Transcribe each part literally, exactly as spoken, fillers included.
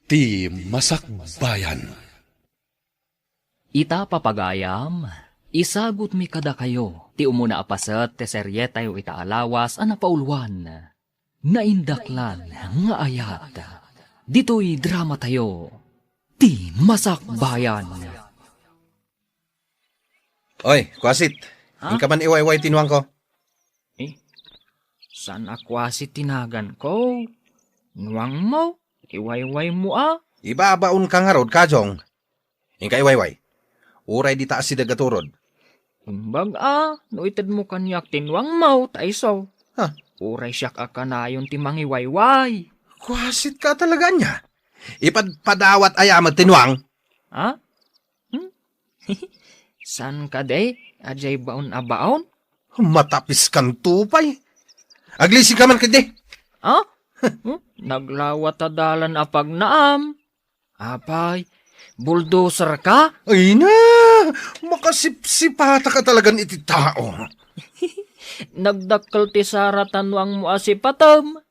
Ti Masakbayan. Ita, papagayam, isagutmi kadakayo ti umuna a paset ti serietayo ita a lawas a napauluan, Naindaklan nga Ayat. Ditoy dramatayo, Ti Masakbayan. Oy, Kwasit. Ha? Inka man iwayway ti nuangko. Eh, saan a Kwasit ti naganko? Nuangmo? Iwaywaymo a? Ibabaonka ngarud, Kajong. Inka iwayway. Uray dita asideg a turod. Imbag a, no itedmo kaniak ti nuangmo, ta isu. Ha? Uray siak a kanayon ti mangiwayway. Kuasitka talaga ania? Ipadpadawat aya met ti nuang? Ha? Hmm? Saan kadi? Adiay baon a baon? Matapiskanto pay. Aglisinka man kadi. Ha? Hmm? Naglawa ta dalan a pagnaam. Apay, bulldozer ka? Ay na! Makasipsipata ka talagan iti tao. Nagdakkel ti sara ta nuangmo a sipatem.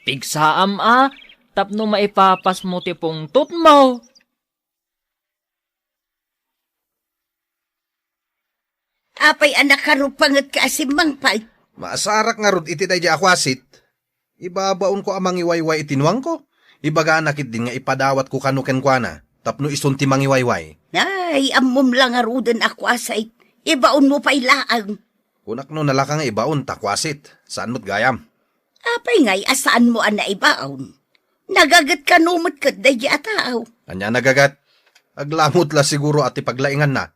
Pigsaam a, tapno maipapasmo ti pungtotmo. Apay a nakarupangetka a simmangpet? Maasarak ngarud iti daydi a kuasit. Ibabaonko a mangiwayway iti nuangko. Ibagana ketdin nga ipadawatko kano kenkuana, tapno isun ti mangiwayway. Ay, ammom la ngaruden a kuasit. Ibaonmo pay laeng. Kunak no nalaka nga ibaon ta kuasit. Saan met gayam? Apay ngay a saanmo a naibaon? Nagaget kano met ket daydi a tao? Ania a nagaget? Aglamut la siguro a ti paglainganna.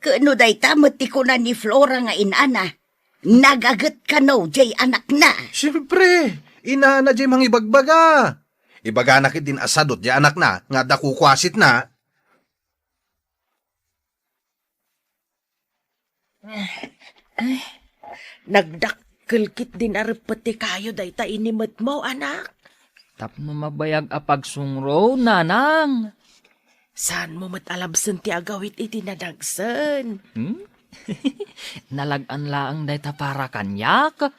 Ket no dayta met ti kuna ni Flora nga inana, nagaget kano jay anakna? Siempre, inana jay mangibagbaga. Ibagana ketdin a sadut jay anakna nga adda kukuasitna. Ay, nagdakkel ketdin a reppet ti kayo dayta inimetmo, anak. Tapno mabayag a pagsungro, nanang. Saanmo met a labsen ti agawit iti nadagsen? Hmm? Nalag-an laeng dayta para kaniak.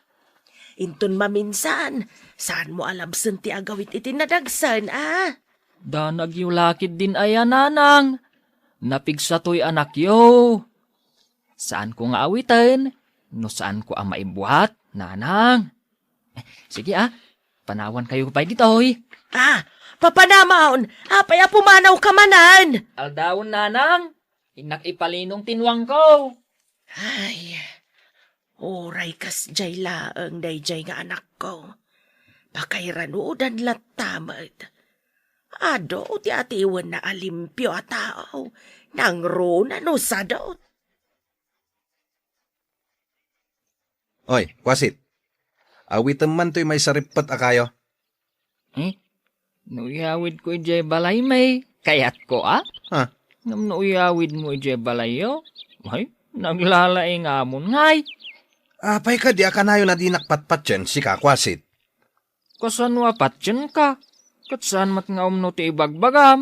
Inton maminsan, saanmo a labsen ti agawit iti nadagsen, a? Danagyo la ketdin aya, nanang. Napigsa toy anakyo. Saanko nga awiten no saanko a maibuat, nanang. Sige, a, panawankayo pay ditoy. A, papanamon, apay a pumanawka manen? Aldawen, nanang. Innak ipalinong ti nuangko. Ay, uray kasdiay laeng daydiay nga anakko. Pakairanudan latta met. Adu ti atiwenna a limpio a tao, nangruna no sadut. Oy, kuasit. Awitem man toy maisarippet a kayo. Eh, no iyawidko idiay balaymi, kayatko a? Ha? Ngem no iyawidmo idiay balayyo, ay, naglalaingamon ngay. Apay kadi a kanayon a dinak patpatien, sika, kuasit? Kasano a patienka? Ket saan met nga umno ti ibagbagam?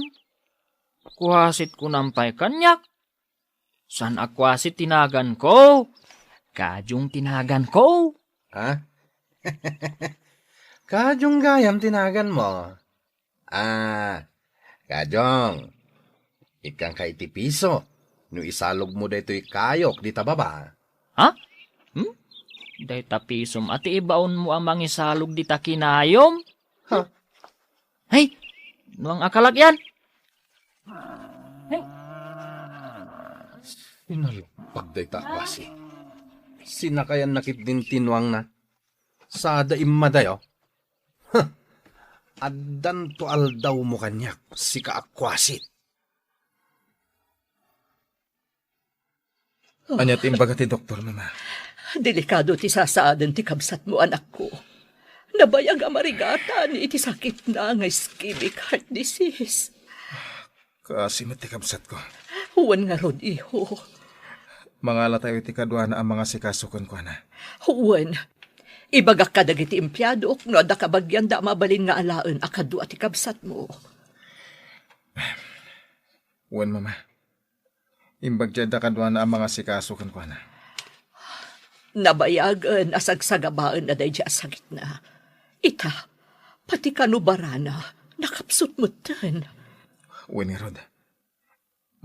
Kuasit kunam pay kaniak. Saan a kuasit ti naganko? Kajong ti naganko. Ha? Kajong gayam ti naganmo. Ah, Kajong, ikkanka iti piso no isalogmo daytoy kayok dita baba. Ha? Hmm? Dayta pisom a ti ibaonmo a mangisalog dita kinayom? Ha? Hey, nuang a kalak yan. Hey. Sinalpag dayta a kuasit. Sinakayanna ketdin ti nuangna. Sada immadayo. Huh. Addanto aldawmo kaniak, sika a kuasit. Ania ti imbaga ti doktor, Mama? Delikado ti sasaaden ti kabsatmo, anakko. Nabayag a marigatan iti sakitna nga ischemic heart disease. Kaasi met ti kabsatko. Wen ngarud, iho. Mangalatayo iti kaduana a mangasikaso kenkuana. Wen. Ibagak kadagiti empleadok no adda kabagianda a mabalin nga alaen a kadua ti kabsatmo. Wen, Mama. Imbag ti adda kaduana a mangasikaso kenkuana. Nabayagen a sagsagabaenna daydi a sakitna. Ita, pati kano barana, nakapsut metten. Wen ngarud,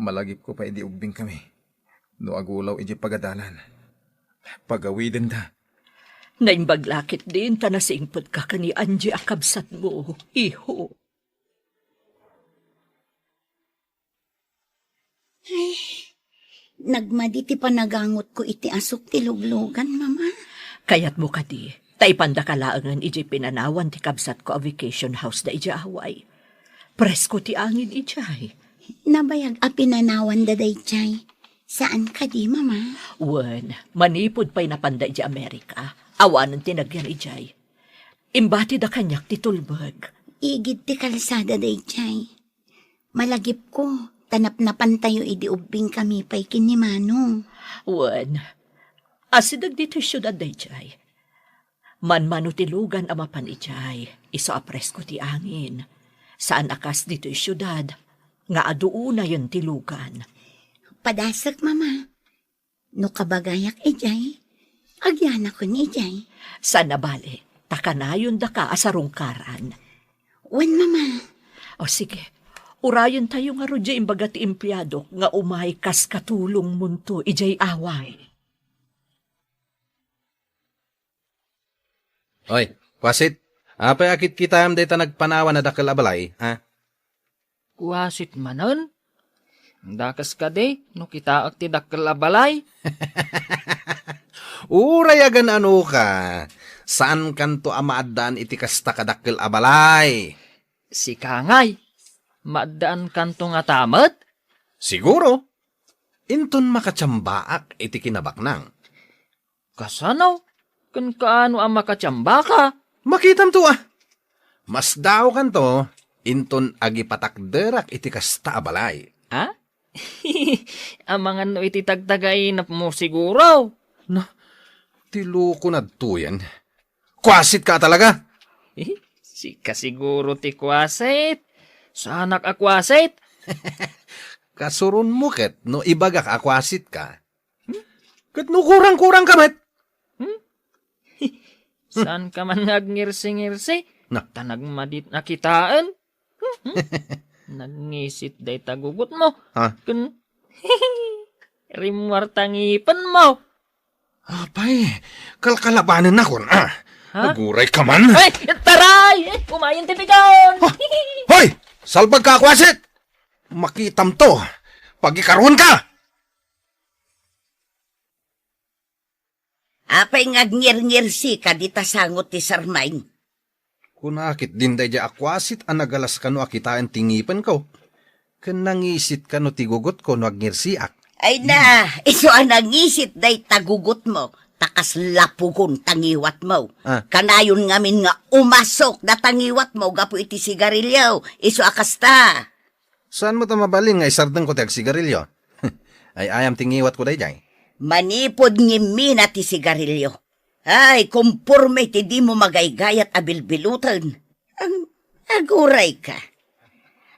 malagipko pay idi ubbingkami no agulaw idiay pagadalan. Pagawidenda. Naimbag la ketdin ta nasingpetka ken ni Angie a kabsatmo, iho. Ay, nagmadi ti panagangotko iti asuk ti luglugan, Mama. Kayatmo kadi, ta ipandaka laengen idiay pinanawan ti kabsatko a vacation house da idiay Hawaii. Presko ti angin idiay. Nabayag a pinanawanda daydiay. Saan kadi, Mama? Wen, manipud pay napanda idiay Amerika, awanen ti nagyan idiay. Imbatida kaniak ti tulbek. Igid ti kalsada daydiay. Malagipko, ta napnapantayo idi ubbingkami pay ken ni Manong. Wen, asideg ditoy siudad daydiay. Manmano ti lugan a mapan idiay, isu a presko ti angin. Saan a kas ditoy siudad, nga adu unayen ti lugan. Padasek, Mama. No kabagayak idiay, agyanakon idiay. Saan a bale, ta kanayondaka a sarungkaran. Wen, Mama. O sige, urayentayo ngarud diay imbaga ti empleadok nga umay kas katulongmonto idiay Hawaii. Oy, kuasit, apay a kitkitaem dayta nagpanawan a dakkel a balay, ha? Kuasit manen? Dakes kadi no kitaek ti dakkel a balay? Uray agan-anoka, saankanto a maaddaan iti kasta kadakkel a balay. Sika ngay, maaddaankanto ngata met? Siguro. Inton makatiambaak iti kinabaknang. Kasano? Ken kaano a makatiambaka? Makitamto a. Masdaokanto inton agipatakderak iti kasta a balay. Ha? Amangan no iti tagtagainepmo siguro. Na, ti loko nadtoyen. Kuasitka talaga? Eh, sika siguro ti kuasit. Saanak a kuasit. Kasuronmo ket no ibagak a kuasitka. Hmm? Ket no kurang-kurangka met? Hmm? Saanka man nga agngirsi-ngirsi? Na. Ta nagmadit a kitaen? Hmm? Nagngisit dayta gugotmo. Ha? Ken rimmuar ta ngipenmo. Apay, kalkalabanennakon, ah. Ha? Agurayka man. Ay, taray! Eh, umayen ti pigaon! Ha? Hoy! Salbagka a kuasit! Makitamto! Pagikaruenka! Apay nga agngirngirsi ka dita sango ti sarmaing? Kuna ketdin daydiay a kuasit a nagalas kano a kitaen ti ngipenko. Ken nangisit kano ti gugotko no agngirsiak. Ay na, isu a nangisit dayta gugotmo, ta kasla pugon ta ngiwatmo. Ah. Kanayon ngamin nga umasok data ngiwatmo gapu iti sigarilio, isu a kasta. Saan mo ta mabalin nga isardengko ti agsigarilio? Ay-ayam ti ngiwatko daydiay. Manipud ngimmina ti sigarilio. Ay, komporme ti dimo magaygayat a bilbiloten. Ang agurayka.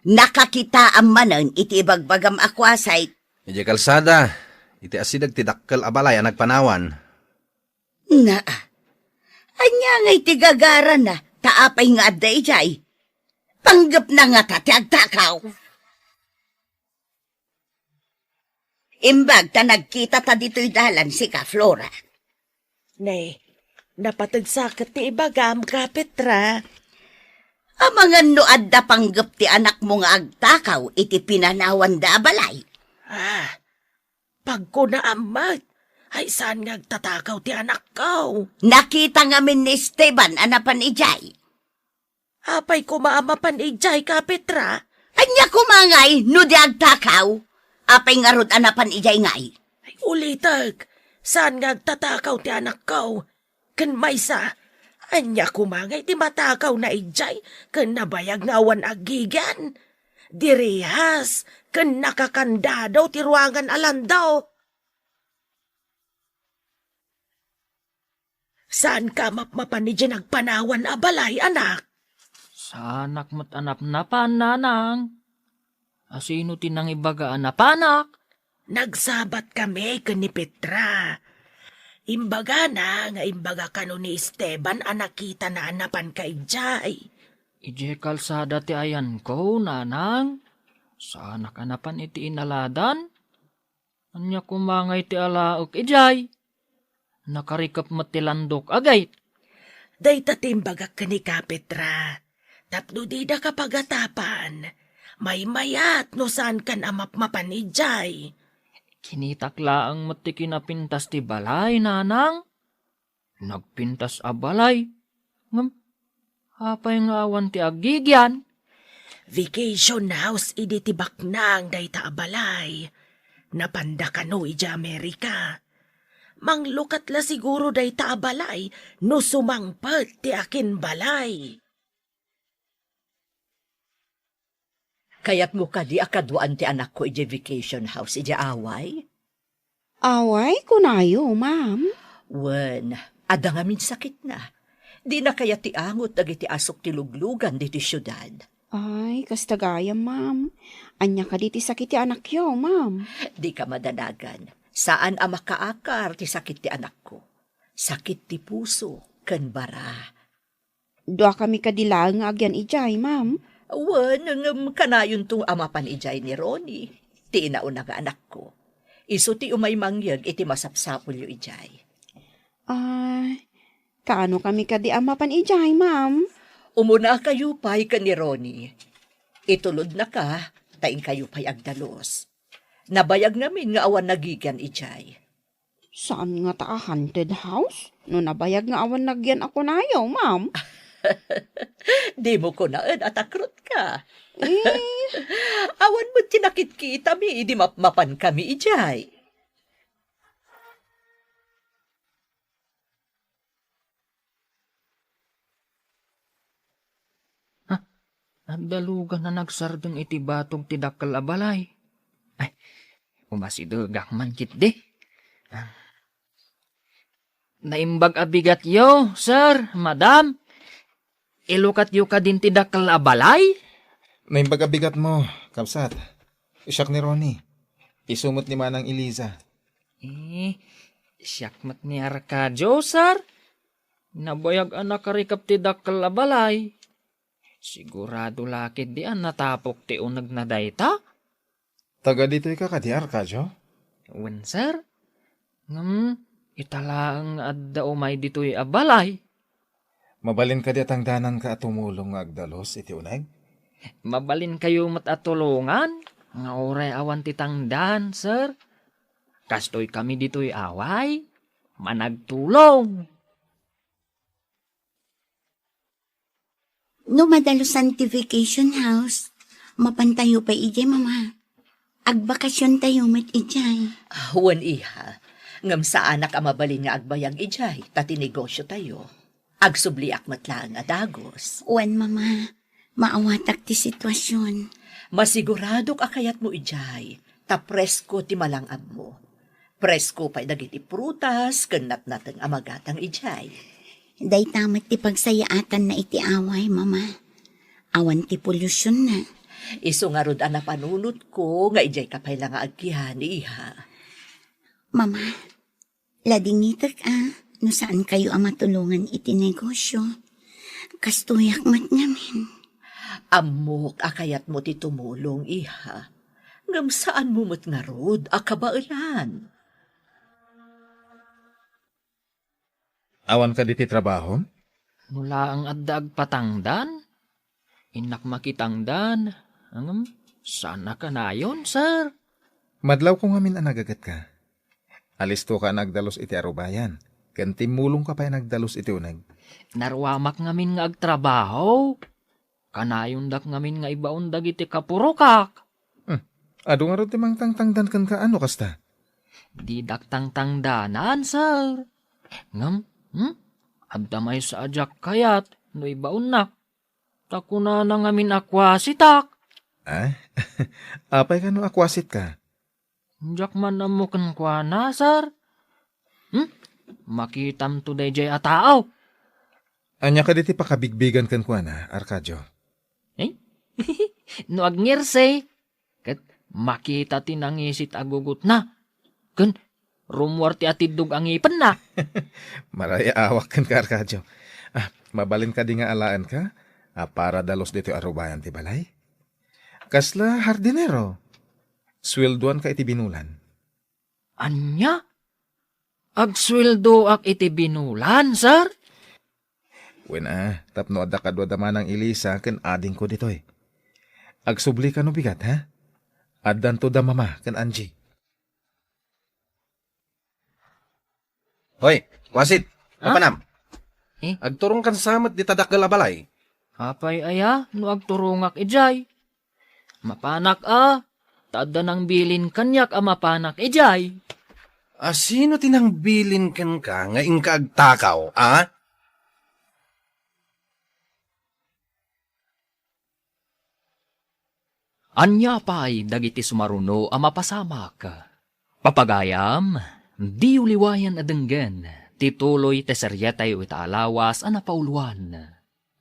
Nakakitaam manen iti ibagbagam a kuasit. Idiay kalsada, iti asideg ti dakkel a balay a nagpanawan. Naa. Ania ngay ti gagarana, ta apay nga adda idiay? Panggepna ngata ti agtakaw. Imbag ta nagkita ta ditoy dalan sika, Flora. Ne, napateg sa ket ti ibagam, Ka Petra. Amangan no adda panggep ti anakmo nga agtakaw iti pinanawanda a balay? Ah, pagkunaam met, ay saan nga agtatakaw ti anakko? Nakita ngamin ni Esteban a napan idiay. Apay koma a mapan idiay, Ka Petra? Ania koma ngay no di agtakaw? Apay ngarud a napan idiay ngay? Ay, ulitek, saan nga agtatakaw ti anakko? Ken maysa, ania koma ngay ti matakawna idiay ken nabayag nga awan aggigyan? Dirihas ken nakakandado ti ruangan a lando. Saanka a mapmapan idiay nagpanawan a balay, anak? Saanak met a napnapan, nanang. Asino ti nangibaga a napanak? Nagsabat kami ken ni Petra. Imbagana nga imbaga kano ni Esteban a nakitana a napanka idiay. Idiay kalsada ti ayanko, nanang. Saanak a napan iti inaladan. Ania koma ngay ti alaek idiay? Nakarikep met ti landok a gate. Dayta ti imbagak kenka, Petra. Tapno didaka pagatapan, maymayat no saankan a mapmapan idiay. Kinitak laeng met ti kinapintas ti balay, nanang. Nagpintas a balay. Ngem, apay nga awan ti agigian? Vacation house idi ti baknang dayta a balay. Napanda kano idiay Amerika. Manglukat la siguro dayta a balay no sumangpet ti akinbalay. Kayatmo kadi a kaduaan ti anakko idiay vacation house idiay Hawaii? Hawaii, kunayo, ma'am? Wen, adda ngamin sakitna. Dina kayat ti angot dagiti asuk ti luglugan ditoy siudad. Ay, kasta gayam, ma'am. Ania kadi ti sakit ti anakyo, ma'am? Dika madanagan. Saan a makaakar ti sakit ti anakko. Sakit ti puso ken bara. Duakami kadi laeng nga agyan idiay, ma'am. Wen, ngem kanayonto a mapan idiay ni Ronnie, ti inauna nga anakko. Isu ti umay mangyeg iti masapsapulyo idiay. Ah, kaano kami kadi a mapan idiay, ma'am? Umunakayo pay ken ni Ronnie. Itulodnaka, ta inkayo pay agdalus. Nabayag ngamin nga awan nagigian idiay. Saan ngata a haunted house? No nabayag nga awan nagian a kunayo, ma'am. Dimo kunaen a takrutka. Eh. Awan met ti nakitkitami idi mapmapankami idiay. Ha? Adda lugan a nagsardeng iti batog ti dakkel a balay. Ay, umasidegak man ketdi. Ah. Naimbag a bigatyo, sir, madam. Ilukatyo kadin ti dakkel a balay? Naimbag a bigatmo, kabsat. Siak ni Ronnie. Isu met ni Manang Eliza. Eh, siak met ni Arcadio, sir. Nabayag a nakarikep ti dakkel a balay. Sigurado la ketdi a natapok ti unegna dayta? Taga ditoy ka kadi, Arcadio? Wen, sir. Ngem, ita laeng nga adda umay ditoy a balay. Mabalin kadi a tangdananka a tumulong nga agdalus iti uneg? Mabalinkayo met a tulongan nga uray awan ti tangdan, sir. Kastoy kami ditoy away, managtulong. No madalusan ti vacation house, mapantayo pay idiay, Mama. Agbakasiontayo met idiay. Ah, wen, iha. Ngem saanak a mabalin nga agbayag idiay, ta ti negosiotayo. Agsubliak met laeng a dagus. Wen, Mama. Maawatak ti situasion. Masiguradok a kayatmo idiay, ta presko ti malang-abmo. Presko pay dagiti prutas ken natnateng a magatang idiay. Dayta met ti pagsayaatanna iti away, Mama. Awan ti polusyon na. Isu ngarud a napanunotko nga idiay ka pay la nga agyan, iha. Mama, ladingitek a no saankayo a matulongan iti negosyo. Kastoyak met ngamin. Ammok a kayatmo ti tumulong, iha. Ngem saanmo met ngarud a kabaelan. Awan kadi ti trabahom? No laeng adda agpatangdan, innak makitangdan. Ngem, saan a kanayon, sir? Madlawko ngamin a nagagetka. Alistoka a nagdalus iti arubayan, ken timmulongka pay a nagdalus iti uneg. Naruamak ngamin nga agtrabaho. Kanayondak ngamin nga ibaon dagiti kapurokak. Hmm. Adu ngarud ti mangtangtangdan kenka a no kasta? Didak tangtangdanan, sir. Ngem, hmm? Adda maysa a diak kayat no ibaonnak. Ta kunana ngamin a kuasitak. Ah? Apay kano a kuasitka? Diak man ammo kenkuana, sir. Hmm? Makitamto daydiay a tao. Ania kadi ti pakabigbigan kenkuana, Arcadio? Eh? No agngirsi, ket makita ti nangisit a gugutna. Ken rummuar ti atiddog a ngipenna. Marayaawak kenka, Arcadio. Ah, mabalin kadi nga alaenka a para dalus ditoy arubayan ti balay? Kasla hardinero? Sueldoanka iti binulan. Ania? Agsueldoak iti binulan, sir? Wen a, tapno adda kadua da Manang Elisa ken adingko ditoy. Agsubli ka no bigat, ha? Addanto da Mama ken Angie. Hoy, kuasit, Ha? Papanam. Eh? Agturongkan sa met dita dakkel a balay. Apay aya no agturongak idiay? Mapanak a, ta adda nangbilin kaniak a mapanak idiay. A, sino ti nangbilin kenka nga inka agtakaw, a? Ania pay dagiti sumaruno a mapasamak? Papagayam, diyo liwayan a denggen ti tuloy ti serietayo ita a lawas a napauluan,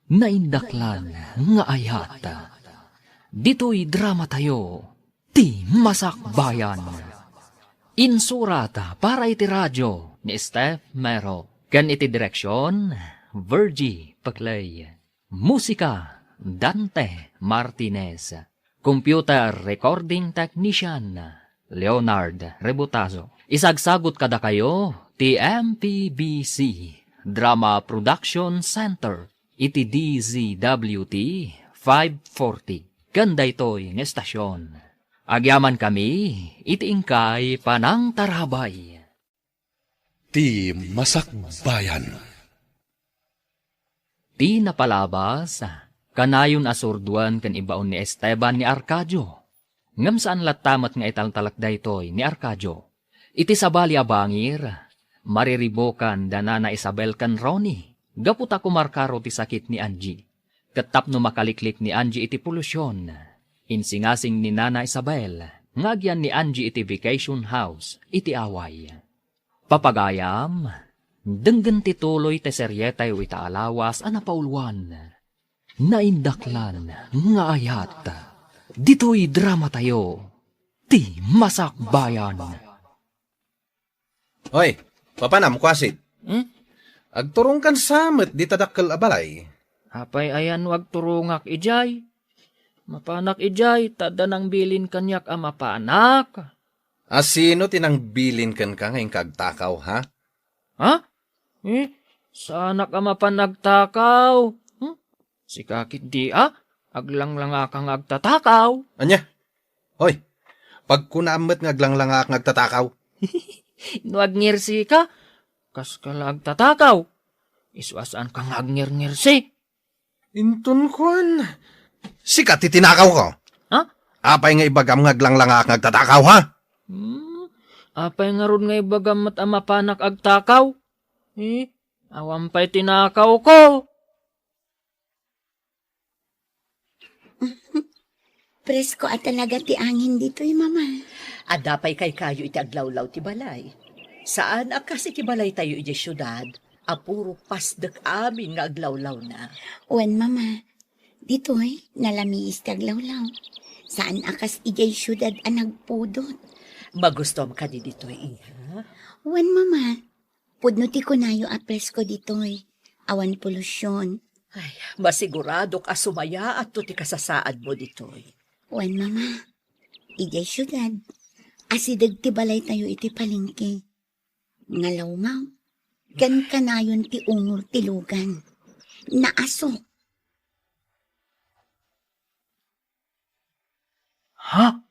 Naindaklan nga Ayat. Ditoy dramatayo, Ti Masakbayan. Insurat para iti radio ni Steph Mero, ken iti direksion, Virgie Paclay. Musika, Dante Martinez. Computer recording technician, Leonard Rebutazo. Isagsagot kadakayo ti M P B C Drama Production Center iti D Z W T five forty. Ken daytoy nga estasion, agyamankami iti inkay panangtarabay. Ti Masakbayan. Ti napalabas, kanayon a surdoen ken ibaon ni Esteban ni Arcadio. Ngem saan latta met nga italtalek daytoy ni Arcadio. Iti sabali a bangir, mariribukan da Nana Isabel ken Ronnie gapu ta kumarkaro ti sakit ni Angie. Ket tapno makaliklik ni Angie iti polusion, insingasing ni Nana Isabel nga agyan ni Angie iti vacation house iti Hawaii. Papagayam, denggen ti tuloy ti serietayo ita a lawas a napauluan, Naindaklan nga Ayat. Ditoy dramatayo, Ti Masakbayan. Hoy, papanam, kuasit. Hmm? Agturongkan sa met dita dakkel a balay. Apay aya no agturongak idiay? Mapanak idiay, ta adda nangbilin kaniak a mapanak. A, sino ti nangbilin kenka nga inka agtakaw, ha? Ha? Eh, saanak a mapan agtakaw. Hmm? Sika ketdi a, aglanglangaka nga agtatakaw. Ania? Hoy, pagkunaam met nga aglanglangak nga agtatakaw. No agngirsi ka, kas ka la agtatakaw. Isu a saan ka nga agngirngirsi. Inton kuan, sika ti tinakawko. Ha? Apay nga ibagam nga aglanglangak nga agtatakaw, ha? Hmm? Apay ngarud nga ibagam met a mapanak agtakaw? Eh, awan pay tinakawko. Presko a talaga ti angin ditoy, Mama. Adda pay kaykayo iti aglawlaw ti balay. Saan a kas iti balaytayo idiay siudad a puro pasdek amin nga aglawlawna. Wen, Mama. Ditoy, nalamiis ti aglawlaw. Saan a kas idiay siudad a nagpudot. Magustuam kadi ditoy, iha? Wen, Mama. Pudno ti kunayo a presko ditoy. Awan polusion. Ay, masiguradok a sumayaatto ti kasasaadmo ditoy. Wen, Mama, idiay siudad, asideg ti balaytayo iti palengke. Ngalawmaw, ken kanayon ti umor ti lugan. Naasok. Ha?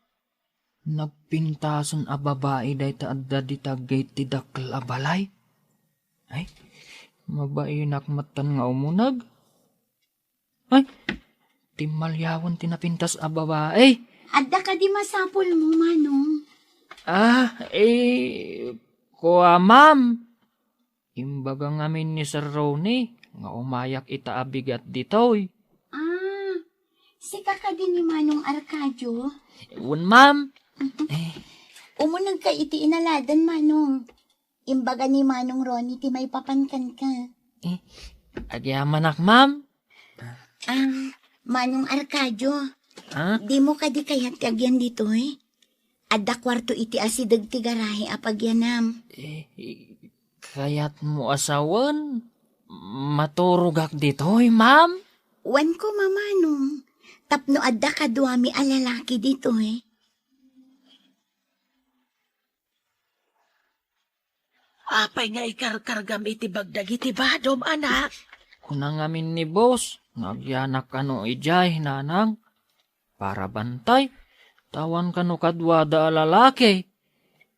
Nagpintasen a babai dayta adda dita gate ti dakkel a balay? Ay, mabainak metten nga umuneg. Ay, timmaliawen ti napintas a babai. Adda kadi masapulmo, Manong? Ah, eh, kua, ma'am. Imbaga ngamin ni Sir Ronnie nga umayak ita a bigat ditoy. Ah, sika kadi ni Manong Arcadio? Wen, ma'am. Eh. Umunegka iti inaladan, Manong. Imbaga ni Manong Ronnie ti maipapan kenka. Eh, agyamanak, ma'am. Ah, Manong Arcadio, Ah? Dimo kadi kayat ti agyan ditoy? Adda kuarto iti asideg ti garahe a pagyanam. Eh, kayatmo a sawen? Maturogak ditoy, ma'am? Wen ko, Manong. Tapno adda kaduami a lalaki ditoy. Apay nga ikarkargam iti bag dagiti badom, anak? Kuna ngamin ni boss nga agyanak kano idiay, nanang. Para bantay, ta awan kano kaduada a lalaki.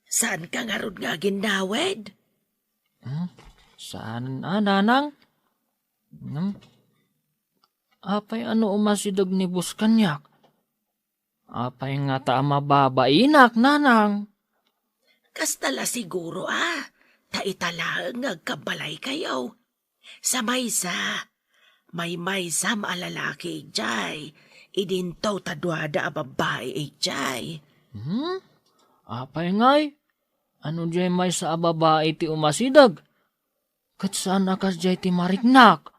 Saan ka ngarud nga aginnawed? Hmm? Saan a, nanang? Hmm? Apay ano umasideg ni boss kaniak? Apay ngata a mababainak, nanang? Kasta la siguro a, ta ita laeng nga agkabbalaykayo. Sa maysa, may maysam a lalaki idiay, idinto ta duada a babbai idiay. Hmm? Apay ngay? Ano diay maysa a babai ti umasideg? Ket saan a kasdiay ti mariknak?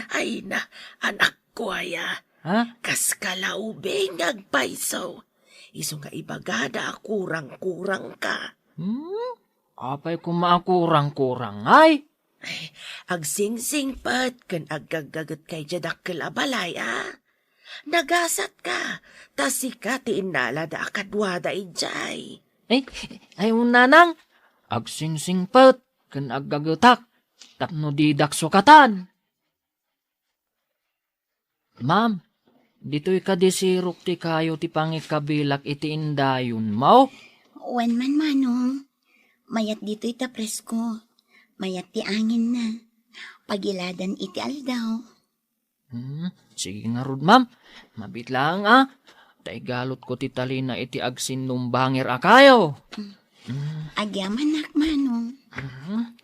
Ay na, anakko aya. Ha? Kas kalaubing nga agpayso. Isu nga ibagada a kurang-kurang ka. Hmm? Apay koma a kurang-kurang ay? Ay, agsingsingpet ken aggaggaget kay diay dakkel a balay, a? Nagasat ka, ta sika ti innalada a kaduada idiay. Ay, ay, nanang, agsingsingpet ken aggagetak tapno didak sukatan. Ma'am, ditoy kadi sirok ti kayo ti pangikabilak iti indayonmo? Wen man, Manong. Mayat ditoy ta presko. Mayat ti anginna. Pagiladan iti aldaw. Hmm, sige ngarud, ma'am. Mabiit laeng, a. Ta igalutko ti talina iti agsinnumbanger a kayo. Hmm. Agyamanak, Manong. Hmm.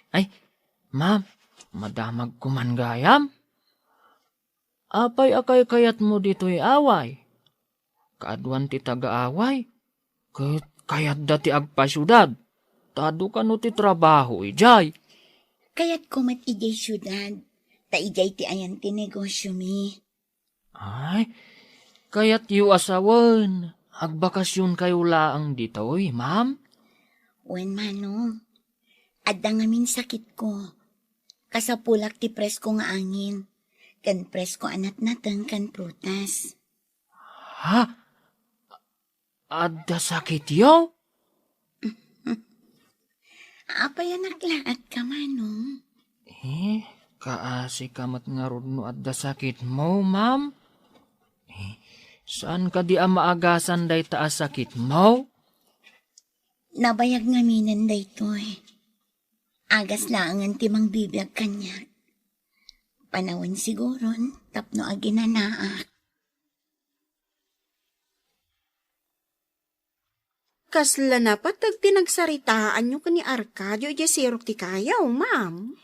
Ay, ma'am, madamagko man gayam? Apay a kaykayatmo ditoy away? Kaaduan ti taga-away, ket kayatda ti agpasiudad, ta adu kano ti trabaho idiay. Kayatko met idiay siudad, ta idiay ti ayan ti negosiomi. Ay, kayatyo a sawen, agbakasionkayo laeng ditoy, ma'am? Wen, Manong. Adda ngamin sakitko. Kasapulak ti presko nga angin, ken presko a natnateng ken prutas. Ha? Adda sakityo? Apay a naklaat ka, Manong? Eh, kaasi ka met ngarud no adda sakitmo, ma'am? Eh, saan kadi a maagasan dayta a sakitmo? Nabayag ngaminen daytoy. Agas laengen ti mangbibiag kaniak. Panawen siguron tapno aginanaak. Kasla napateg ti nagsaritaanyo ken ni Arcadio idiay sirok ti kayo, ma'am?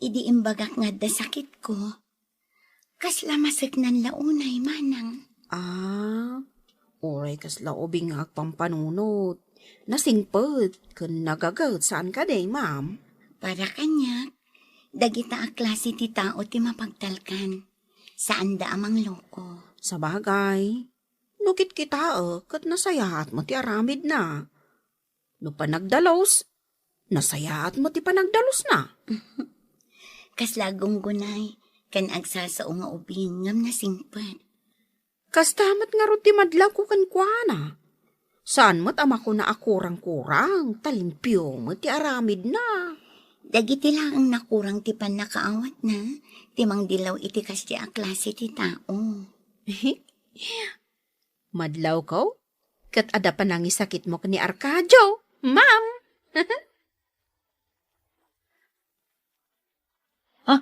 Idi imbagak nga adda sakitko, kasla maseknan la unay, manang. Ah, uray kasla ubing nga agpampanunot. Nasingpet ken nagaget, saan kadi, ma'am? Para kaniak, dagita a klase ti tao ti mapagtalkan. Saanda a mangloko. Sabagay, no kitkitaek ket nasayaat met ti aramidna. No panagdalus, nasayaat met ti panagdalusna. Kasla aggunggunay ken agsasao nga ubing ngem nasingpet. Kasta met ngarud ti madlawko kenkuana. Saan met a makuna a kurang-kurang, ta limpio met ti aramidna. Dagiti laeng nakurang ti pannakaawatna, ti mangdilaw iti kasdi a klase ti tao. Madlawko, ket adda panangisakitmo ken ni Arcadio, ma'am. Ah,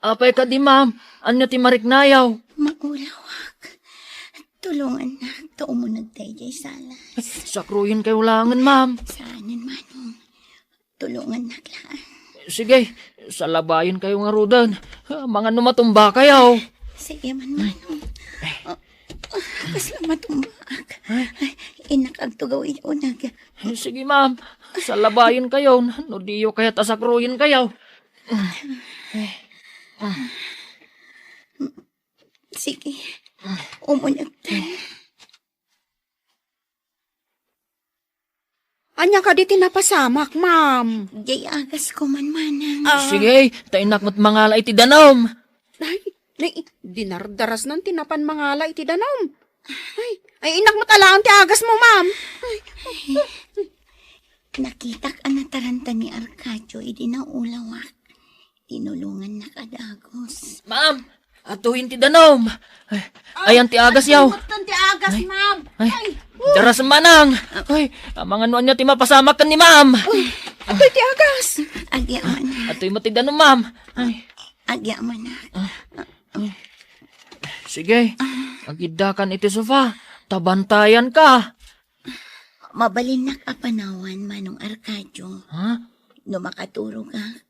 apay kadi, ma'am? Ania ti mariknayo? Maulawak. Tulongannak ta umuneg ta idiay sala. Sakruyenkayo laengen, ma'am. Saanen, manong. Tulongannak laeng. Sige, salabayenkayo ngaruden. Mangan no matumbakayo. Sige man, manong. Ah, ah, kasla matumbaak. Ay, innak agtugaw iti uneg. Sige, ma'am. Salabayenkayo no diyo kayat a sakruyenkayo. Sige. Umunegtan. Ania kadi ti napasamak, ma'am? Diay agasko man, manang. Ah. Sige, ta innak met mangala iti danum. Ay, Ay, dinardarasnan ti napan mangala iti danum. Ay, ay, innak met alaen ti agasmo, ma'am. Nakitak a nataranta ni Arcadio idi naulawak. Tinulongannak a dagus. Ma'am, atuyen ti danum. Ay, ayan ti agas, yaw. Atuyen ti agas, ma'am. Ay, ay, daras manang. Ay, amangan no ania ti mapasamak ken ni ma'am. Atuy ti agas. Agyamanak. Atuy met ti danum, ma'am. Ay. Agyamanak. Sige, agiddakan iti sofa. Ta bantayanka. Mabalinnak a panawan, Manong Arcadio. Ha? No makaturogak,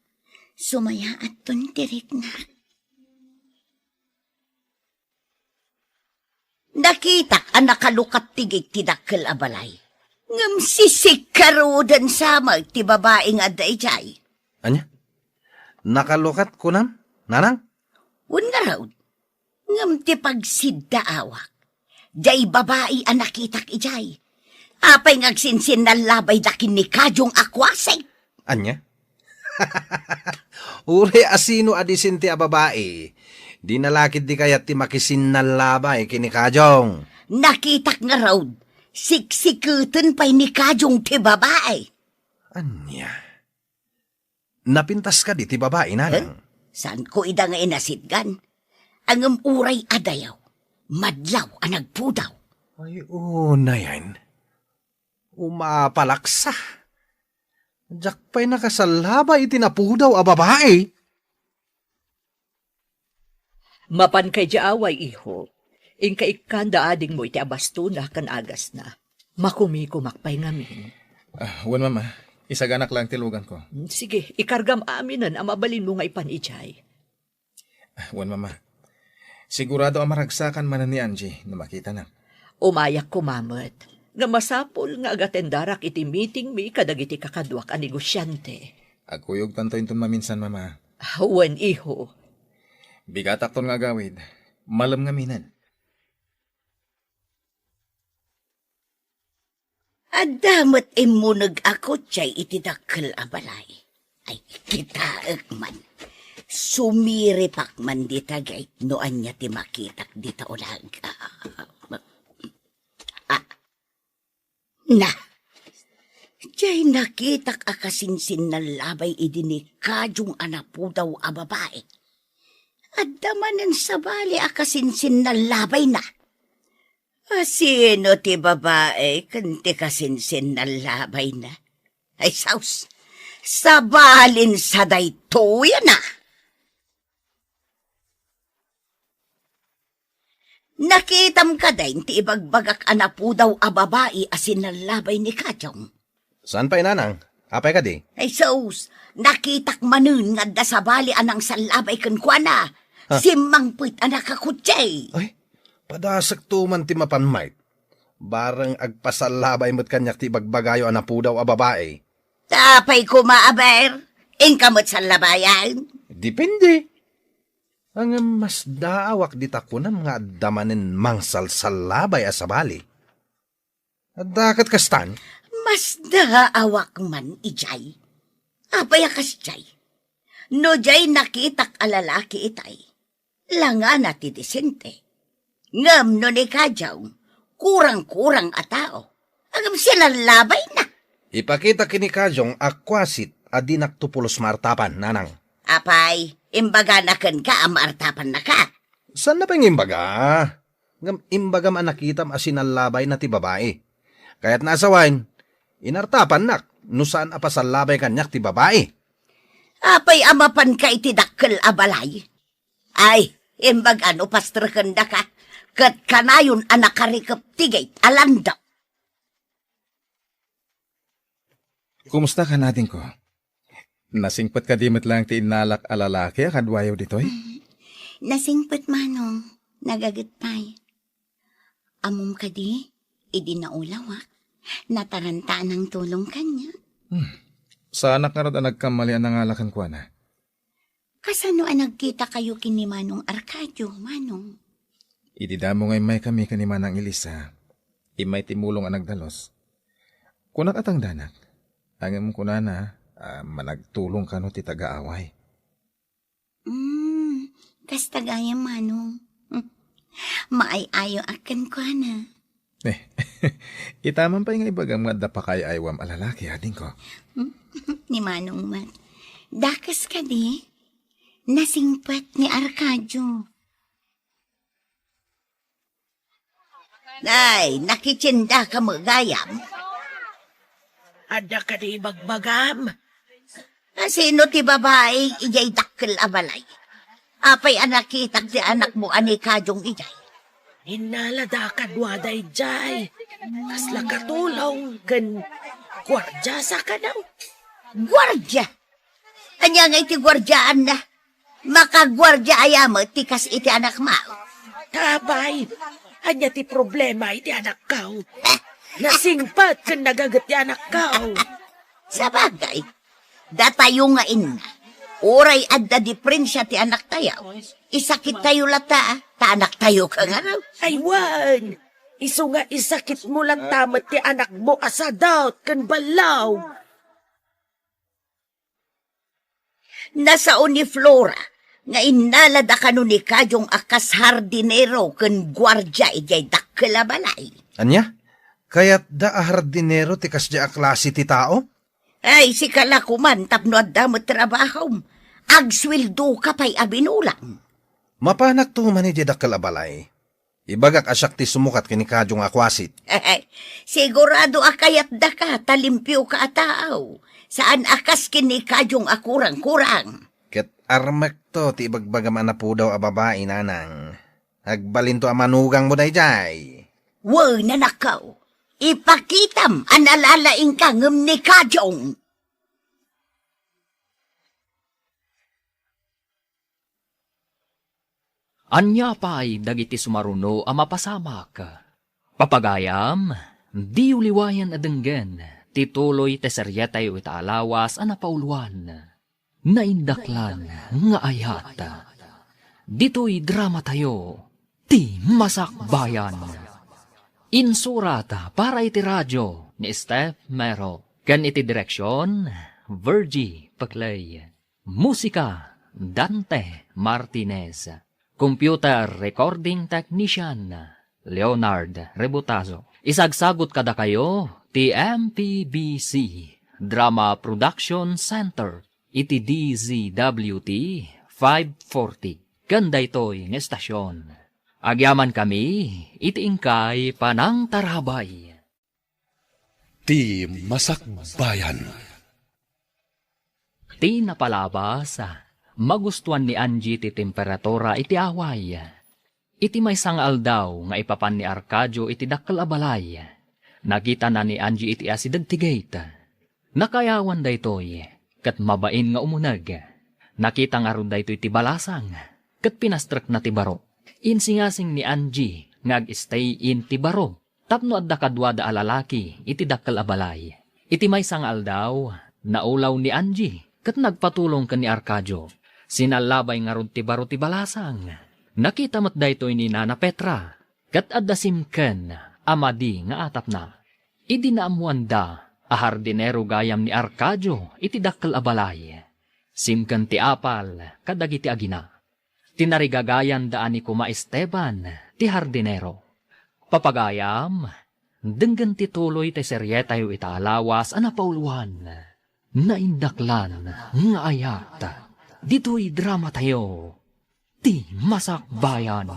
sumayaatton ti riknak. Nakitak a nakalukat ti gate ti dakkel a balay. Ngem sisikkaruden sa met ti babai nga adda idiay. Ania? Nakalukat kunam, nanang? Wen ngarud, ngem ti pagsiddaawak, diay babai a nakitak idiay. Apay nga agsinsinnallabayda ken ni Kajong a kuasig? Ania? Uray asino a disente a babai, dina la ketdi kayat ti makisinnallabay ken ni Kajong. Nakitak ngarud, siksiketen pay ni Kajong ti babai. Ania? Napintas kadi ti babai, nanang? Eh? Saanko ida nga inasitgan? Ngem uray a dayaw, madlaw a nagpudaw. Ay, unayen. Umapalaksa. Diak pay nakasallabay iti napudaw a babai. Mapanka idiay away, iho. Inka ikkanda adingmo iti abastona ken agasna. Makumikumak pay ngamin. Ah, wen, Mama. Isaganak laeng ti luganko. Mm, sige, ikargam aminen a mabalinmo nga ipan idiay. Ah, wen, Mama. Sigurado a maragsakan manen ni Angie no makitana. Umayak koma met. Nga masapul nga agatendarak iti meetingmi kadagiti kakaduak a negosiante. Agkuyogtanto inton maminsan, Mama. Ah, wen, iho. Bigatakton nga agawid. Malem ngamin. Adda met immuneg a kotse iti dakkel a balay. Ay, kitaek man. Sumiripak man dita gate no ania ti makitak dita ulag. Ah, na. Diay nakitak a kasinsinnallabay idi ni Kajong a napudaw a babai. Adda manen sabali a kasinsinnallabayna. Asino ti babai ken ti kasinsinnallabayna? Ay, saus, sabalin sa daytoy a na. Nakitam kadi ti ibagbagak a napudaw a babai a sinallabay ni Kajong? Saan pay, nanang? Apay kadi? Ay, sus, nakitak manen nga adda sabali a nangsallabay kenkuana. Ha? Simmangpet a nakakutse. Ay, padasekto man ti mapan, Mike. Bareng agpasallabay met kaniak ti ibagbagayo a napudaw a babai. Apay koma, aber, inka met sallabayan? Depende. Ngem masdaawak dita kunam nga adda manen mangsalsallabay a sabali. Adda ket kastan? Masdaawak man idiay. Apay a kasdiay? No diay nakitak a lalaki itay, langana ti disente. Ngem no ni Kajong, kurang-kurang a tao. Ngem sinallabay na. Ipakita ken ni Kajong a kuasit a dinakto pulos maartapan, nanang. Apay, imbagana kenka a maartapannaka? Saan na pay nga imbaga? Ngem imbagam a nakitam a sinallabay na ti babai. Kayatna a sawen, inartapannak no saan a pasallabay kaniak ti babai. Apay a mapanka iti dakkel a balay? Ay, imbag a no pastrekendaka, ket kanayon a nakarikep ti gate a landa. Kumusta ka, adingko? Nasingpet kadi met laeng ti innalak a lalaki a kaduayo ditoy? Mm, nasingpet, Manong. Nagaget pay. Ammom kadi, idi naulawak, nataranta a nangtulong kaniak. Hmm. Saanak ngarud a nagkammali a nangala kenkuana. Kasano a nagkitakayo ken ni Manong Arcadio, Manong? Idi damo nga immaykami ken ni Manang Elisa, immay ti mulong a nagdalus. Kunak a tangdanak, ngem kunana a managtulong kano ti taga-away. Mm, Kasta gayam, Manong. Maay-ayo a kenkuana. Eh, ita man pay nga ibagam nga adda pakaay-aywam a lalaki, adingko. Ni Manong met. Dakes kadi? Nasingpet ni Arcadio. Ay, nakitiendaka met gayam? Adda kadi ibagbagam? A, sino ti babai idiay dakkel a balay? Apay a nakitak ti anakmo a ni Kajong idiay? Innalada kaduada idiay. Kasla katulong ken guardia sa kadaw. Guardia? Ania nga iti guardiaanna? Makaguardia aya met ti kas iti anakmo? Apay, ania ti problema iti anakko? Nasingpet ken nagaget ti anakko. Sabagay, datayo nga inna, uray adda diprensia ti anaktayo, isakittayo latta, ta anaktayo kangaro. Ay, wen! Isu nga isakitmo latta met ti anakmo a sadot ken ballaw. Nasao ni Flora nga innalada kano ni Kajong a kas hardinero ken guardia idiay dakkel a balay. Ania? Kayatda a hardinero ti kasdiay a klase ti tao? Ay, sika la koman tapno adda met trabahom. Agsueldoka pay a binulang. Mapanakto man idiay dakkel a balay. Ibagak a siak ti sumukat ken ni Kajong a kuasit. Sigurado a kayatdaka ta limpioka a tao. Saan a kas ken ni Kajong a kurang-kurang. Ket armekto ti ibagbagam a napudaw a babai, nanang. Agbalinto a manugangmo daydiay. Wen, anakko. Ipakitam a nalalaingka ngem ni Kajong. Ania pay dagiti sumaruno a mapasamak? Papagayam, diyo liwayan a denggen ti tuloy ti serietayo ita a lawas a napauluan, Naindaklan nga Ayat. Ditoy dramatayo, Ti Masakbayan. Insurat para iti radio ni Steph Mero, ken iti direksion, Virgie Peclay. Musika, Dante Martinez. Computer Recording Technician, Leonard Rebutazo. Isagsagut kadakayo ti M P B C Drama Production Center iti D Z W T five forty. Ken daytoy nga estasion, agyamankami iti inkay panangtarabay. Ti Masakbayan. Ti napalabas, magustuan ni Angie ti temperatura iti away. Iti maysa nga aldaw nga ipapan ni Arcadio iti dakkel a balay, nakitana ni Angie iti asideg ti gate. Nakaayawan daytoy, ket mabain nga umuneg. Nakita ngarud daytoy ti balasang, ket pinastrekna ti baro. Insingasing ni Angie nga ag-stay in ti baro tapno adda kaduada a lalaki iti dakkel a balay. Iti maysa nga aldaw, naulaw ni Angie ket nagpatulong ken ni Arcadio. Sinallabay ngarud ti baro ti balasang. Nakita met daytoy ni Nana Petra, ket adda simken a madi nga atapna. Idi naammoanda a hardinero gayam ni Arcadio iti dakkel a balay, simken ti apal kadagiti agina. Tinarigagayanda a ni Kuma Esteban ti hardinero. Papagayam, denggen ti tuloy ti serietayo ita a lawas a napauluan, Naindaklan nga Ayat. Ditoy dramatayo, Ti Masakbayan.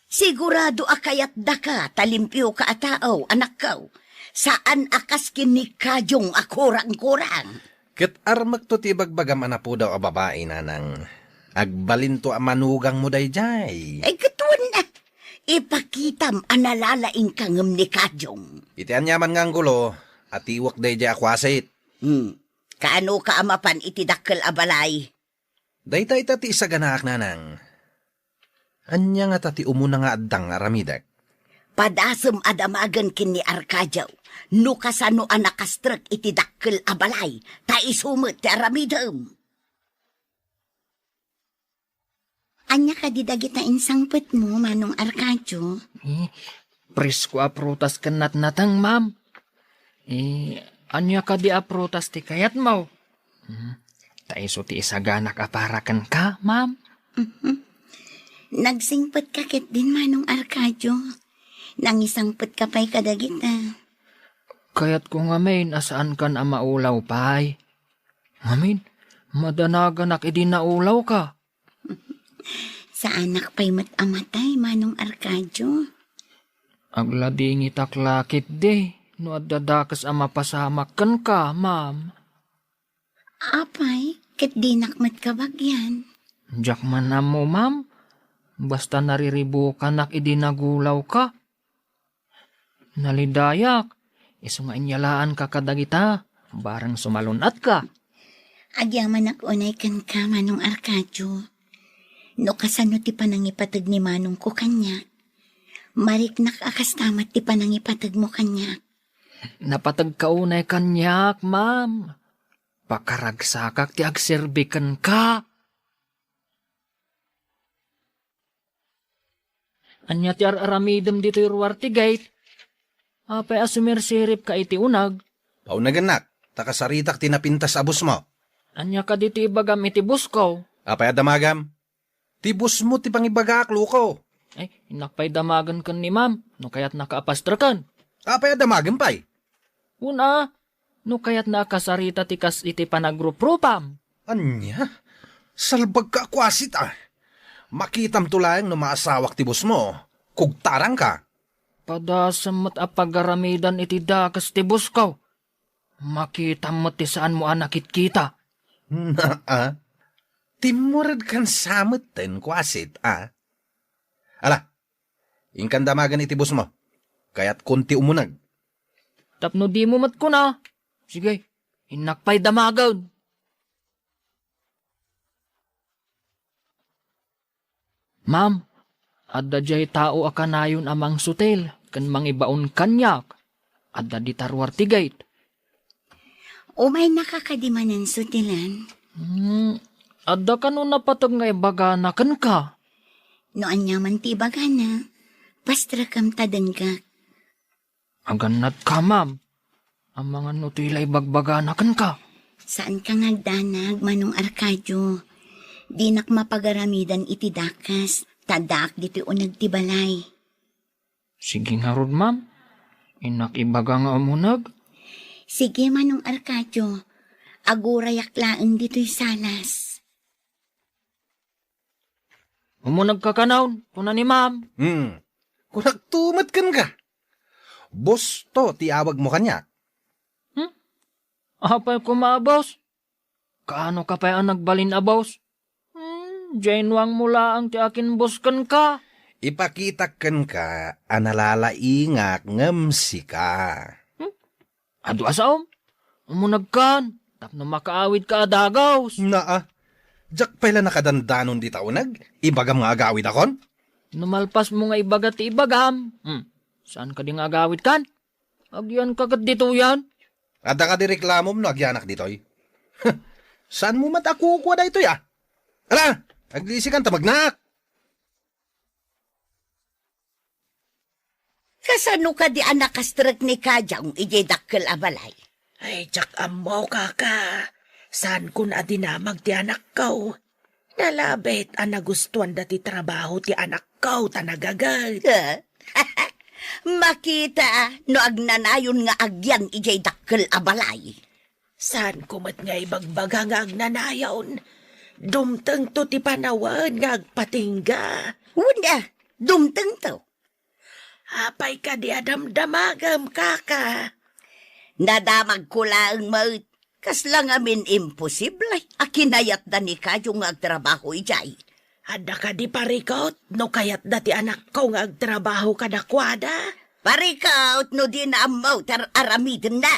Sigurado a kayatdaka ta limpioka a tao, anakko. Saan a kas ken ni Kajong a kurang-kurang. Ket armekto ti ibagbagam a napudaw a babai, nanang. Agbalinto a manugangmo daydiay. Ay, ket wen, ipakitam a nalalaingka ngem ni Kajong. Iti aniaman nga anggulo, atiwek daydiay a kuasit. Hmm. Kaanoka a mapan iti dakkel a balay? Dayta ita ti isaganaak, nanang. Ania ngata ti umuna nga addang nga aramidek? Padasem a damagen ken ni Arcadio no kasano a nakastrek iti dakkel a balay, ta isu met ti aramidem. Ania kadi dagita insangpetmo, Manong Arcadio? Eh, presko a prutas ken natnateng, ma'am. Eh, ania kadi a prutas ti kayatmo? Hmm. Ta isu ti isaganak a para kenka, ma'am. Mhm. Nagsingpetka ketdin, Manong Arcadio. Nangisangpetka pay kadagita. Kayatko ngamin a saankan a maulaw pay. Ngamin, madanaganak idi naulawka. Saanak pay met a matay, Manong Arcadio. Agladingitak la ketdi no adda dakes a mapasamak kenka, ma'am. Apay, ket dinak met kabagian. Diak man ammo, ma'am. Basta nariribukanak idi nagulawka. Nalidayak, isu nga inyalaanka kadagita, bareng sumalun-atka. Agyamanak unay kenka, Manong Arcadio. No kasano ti panangipateg ni manongko kaniak, mariknak a kasta met ti panangipategmo kaniak. Napategka unay kaniak, ma'am. Pakaragsakak ti agserbi kenka. Ania ti ar-aramidem ditoy ruar ti gate? Apay a sumirsiripka iti uneg? Paunagennak, ta kasaritak ti napintas a bossmo. Ania kadi ti ibagam iti bossko? Apay a damagam? Ti bossmo ti pangibagaak, Luko. Ay, innak pay damagen ken ni ma'am, no kayatnaka a pastreken. Apay a damagem pay? Una, no kayatna a kasarita ti kas iti panagruprupam. Ania? Salbagka a kuasit, a. Makitamto laeng no maasawak ti bossmo. Kugtarangka. Padasem met a pagaramidan iti dakes ti bossko. Makitam met ti saanmo a nakitkita. Naa. Timmuredkan sa metten, kuasit, a. Ala, inkan damagen iti bossmo. Kayatkon ti umuneg. Tapno dimo met kuna. Sige, innak pay damagen. Ma'am, adda diay tao a kanayon a mangsutil ken mangibaon kaniak. Adda dita ruar ti gate. Umaynaka kadi manen sutilen? Hmm, adda kano napateg nga ibagana kenka? No aniaman ti ibagana, pastrekam ta denggak. Agannadka, ma'am. Amangan no toy la ibagbagana kenka. Saanka nga agdanag, Manong Arcadio. Dinak mapagaramidan iti dakes, ta addaak ditoy uneg ti balay. Sige ngarud, ma'am. Innak ibaga nga umuneg. Sige, Manong Arcadio. Agurayak laeng ditoy salas. Umunegka kanon, kuna ni ma'am. Hmm. Kunakto met kenka. Boss to ti awagmo kaniak. Hmm? Apay koma a boss? Kaano ka pay a nagbalin a boss? Hmm, jay nuangmo laeng ti akin boss kenka. Ipakitak kenka a nalalaingak ngem sika. Hmm? Adu a saom? Umunegkan, tapno makaawidka a dagus. Naa, diak pay la nakadandanon dita uneg, ibagam nga agawidakon? No malpasmo nga ibaga ti ibagam, hmm, saan kadi nga agawidkan? Agyanka ket ditoyen? Adda kadi reklamom no agyanak ditoy? Saanmo met a kukua daytoy, a? Ala, aglisikan ta magnaak. Kasano kadi a nakastrek ni Kajang idiay dakkel a balay? Ay, diak ammo, kaka. Saankon a dinamag ti anakko. Nalabit a nagustuanda ti trabaho ti anakko ta nagaget. Eh? Makita no agnanayon nga agyan idiay dakkel a balay. Saanko met nga ibagbaga nga agnanayon. Dumtengto ti panawen nga agpatingga. Wen a, dumtengto. Apay kadi a damdamagem, kaka? Nadamagko laeng met. Kasla ngamin imposible a kinayatda ni Kayo nga agtrabaho idiay. Adda kadi parikut no kayatda ti anakko nga agtrabaho kadakuada? Parikut no dina ammo ti ar-aramidenna.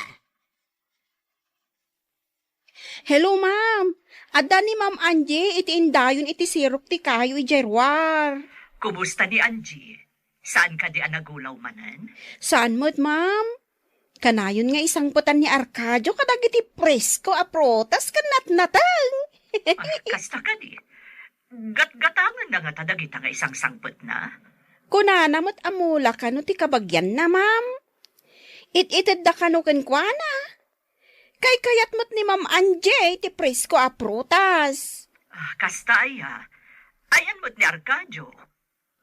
Hello, ma'am. Adda ni Ma'am Angie iti indayon iti sirok ti kayo idiay ruar. Kumusta ni Angie? Saan kadi a nagulaw manen? Saan met, ma'am? Kanayon nga isangpetan ni Arcadio kadagiti presko a prutas ken natnateng. Ah, kasta kadi? Gatgatangenna ngata dagita nga isangsangpetna? Kunana met a mula kano ti kabagianna, ma'am. It-itedda kano kenkuana. Kaykayat met ni Ma'am Angie ti presko a prutas. Ah, kasta aya. Ayan met ni Arcadio.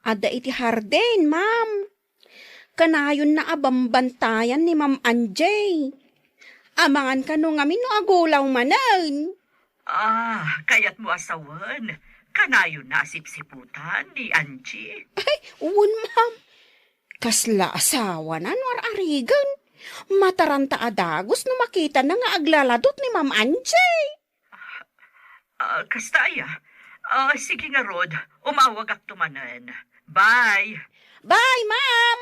Adda iti hardin, ma'am. Kanayonna a bambantayan ni Ma'am Angie. Amangan kano ngamin no agulaw manen. Ah, kayatmo a sawen. Kanayonna a sipsiputan ni Angie. Ay, wen, ma'am. Kasla asawana no ar-arigen. Mataranta a dagus no makitana nga aglaladot ni Ma'am Angie. Ah, kasta aya. Ah, sige ngarud, umawagakto manen. Bye. Bye, ma'am.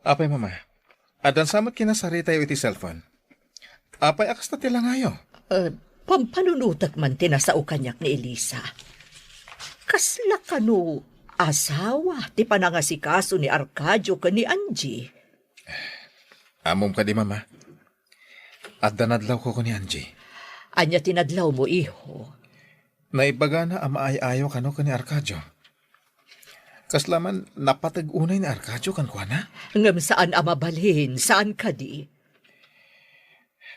Apay, Mama, addan sa met kinasaritayo iti cellphone? Apay a kasta ti langayo? Eh, pampanunotek man ti nasao kaniak ni Elisa. Kasla kano asawa ti panangasikaso ni Arcadio ken ni Angie? Ammom kadi, Mama? Adda nadlawko ken ni Angie. Ania ti nadlawmo, iho? Naibagana a maay-ayo kano ken ni Arcadio. Kasla man napateg unay ni Arcadio kenkuana? Ngem saan a mabalin, saan kadi?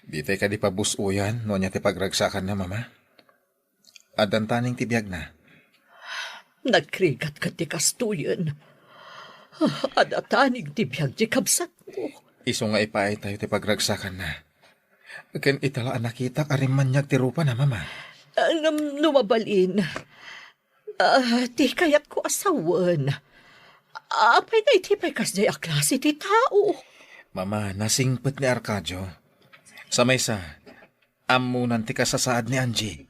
Ditay kadi pabus-oyan no ania ti pagragsakanna, Mama? Addan taning ti biagna. Nagrigat ket ti kastoyen. Ah, adda taning ti biag ti kabsatmo. Isu nga ipaaytayo ti pagragsakanna. Ken ita la a nakitak a rimmaniag ti rupana, Mama. Ah, ngem no mabalin, ah, ti kayatko a sawen, apay daytoy pay kasdiay a klase ti tao? Mama, nasingpet ni Arcadio. Sa maysa, ammonan ti kasasaad ni Angie.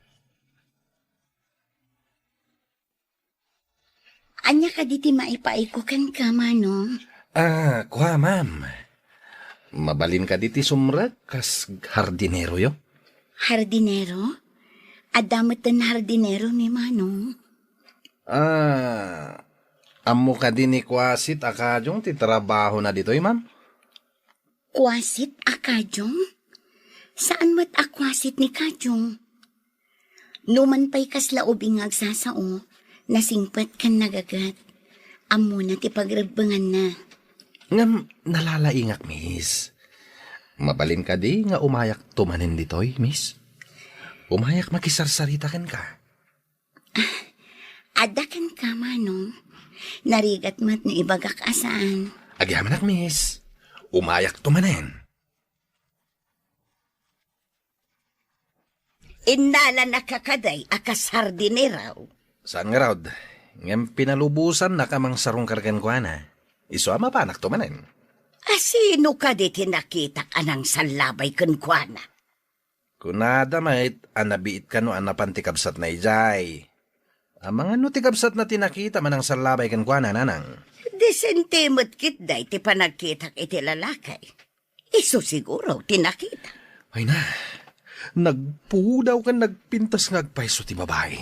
Ania kadi ti maipaayko kenka, Manong? Ah, kua, ma'am. Mabalin kadi ti sumrek kas hardineroyo? Hardinero? Adda metten hardinero ni Manong? Ah, ammo kadi ni Kuasit a Kajong ti trabahona ditoy, ma'am? Kuasit a Kajong? Saan met a kuasit ni Kajong? Numan pay kasla ubing nga agsasao, nasingpet ken nagaget. Ammona ti pagregbenganna. Ngem nalalaingak, miss. Mabalin kadi nga umayakto manen ditoy, miss? Umayak makisarsarita kenka. Adda kenka, Manong. Narigat met no ibagak a saan. Agyamanak, miss. Umayakto manen. Innalanak kadi a kas hardinero? Saan ngarud, ngem pinalubosannak a mangsarungkar kenkuana. Isu a mapanakto manen. A sino kadi ti nakitak a nangsallabay kenkuana? Kunada met a nabiit kano a napan ti kabsatna idiay. Amangan no ti kabsatna ti nakita a nangsallabay kenkuana, nanang. Disente met ketdi ti panagkitak iti lalaki. Isu siguro ti nakita. Ay na, nagpudaw ken nagpintas nga agpayso ti babai.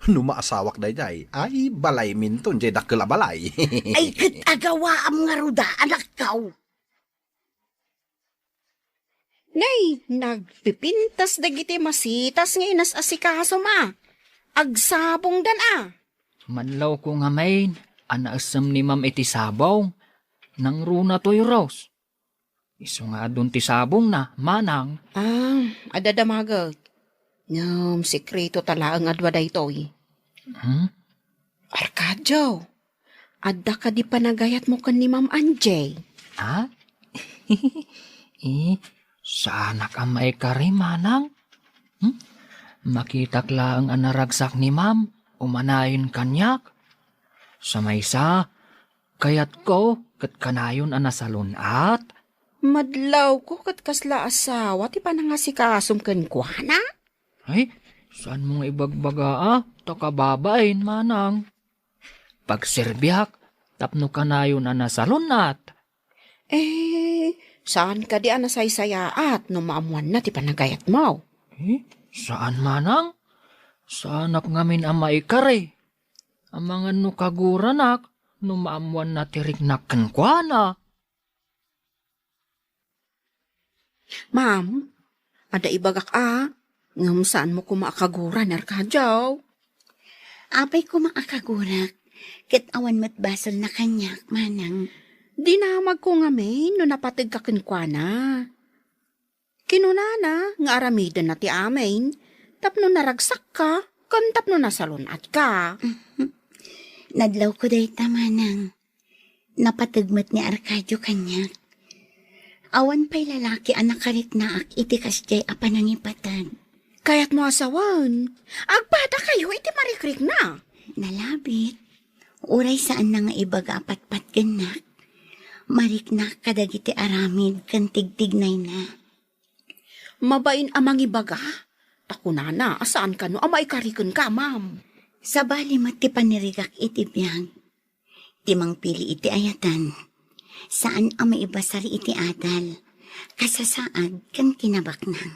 No maasawak daydiay, ay, balayminton diay dakkel a balay. Ay, ket agawaam ngarud a, anakko. Nay, nagpipintas dagiti masitas nga inas-asikasom a. Agsabongdan a. Manlawko ngamin a naessem ni Ma'am iti sabong. Nangruna toy Rose. Isu nga adun ti sabongna, manang. Ah, adda damaget. Ngem sekreto ta laeng a dua daytoy. Hmm? Arcadio, adda kadi panagayatmo ken ni Ma'am Angie? Ha? Eh, saanak a maikari, manang? Hmm? Makitak laeng a naragsak ni Ma'am, umanayon kaniak. Sa maysa, kayatko ket kanayon a nasalun-at. Madlawko ket kasla asawa ti panangasikasom kenkuana? Ay, saanmo nga ibagbaga a, ta kababain, manang. Pagserbiak tapno kanayon a nasalun-at. Eh, saan kadi a nasaysayaat no maammoanna ti panagayatmo? Eh, saan manang? Saanak ngamin a maikari. Amangan no kaguranak no maammoanna ti riknak kenkuana. Ma'am, adda ibagak a, ngem saanmo koma a kagura ni Arcadio. Apay koma a kagurak, ket awan met basolna kaniak, manang. Dinamagko ngamin no napategka kenkuana. Kinunana nga aramidenna ti amin tapno naragsakka ken tapno nasalun-atka. Nadlawko dayta, manang. Napateg met ni Arcadio kaniak. Awan pay lalaki a nakariknaak iti kasdiay a panangipateg. Kayatmo a sawen, agpadakayo iti marikrikna. Nalabit. Uray saanna nga ibaga a patpatgennak, mariknak kadagiti aramid ken tigtignayna. Mabain a mangibaga, ta kunana a saan kano a maikarikenka, ma'am. Sabali met ti panirigak iti biag. Ti mangpili iti ayatan, saan a maibasar iti adal, kasasaad ken kinabaknang.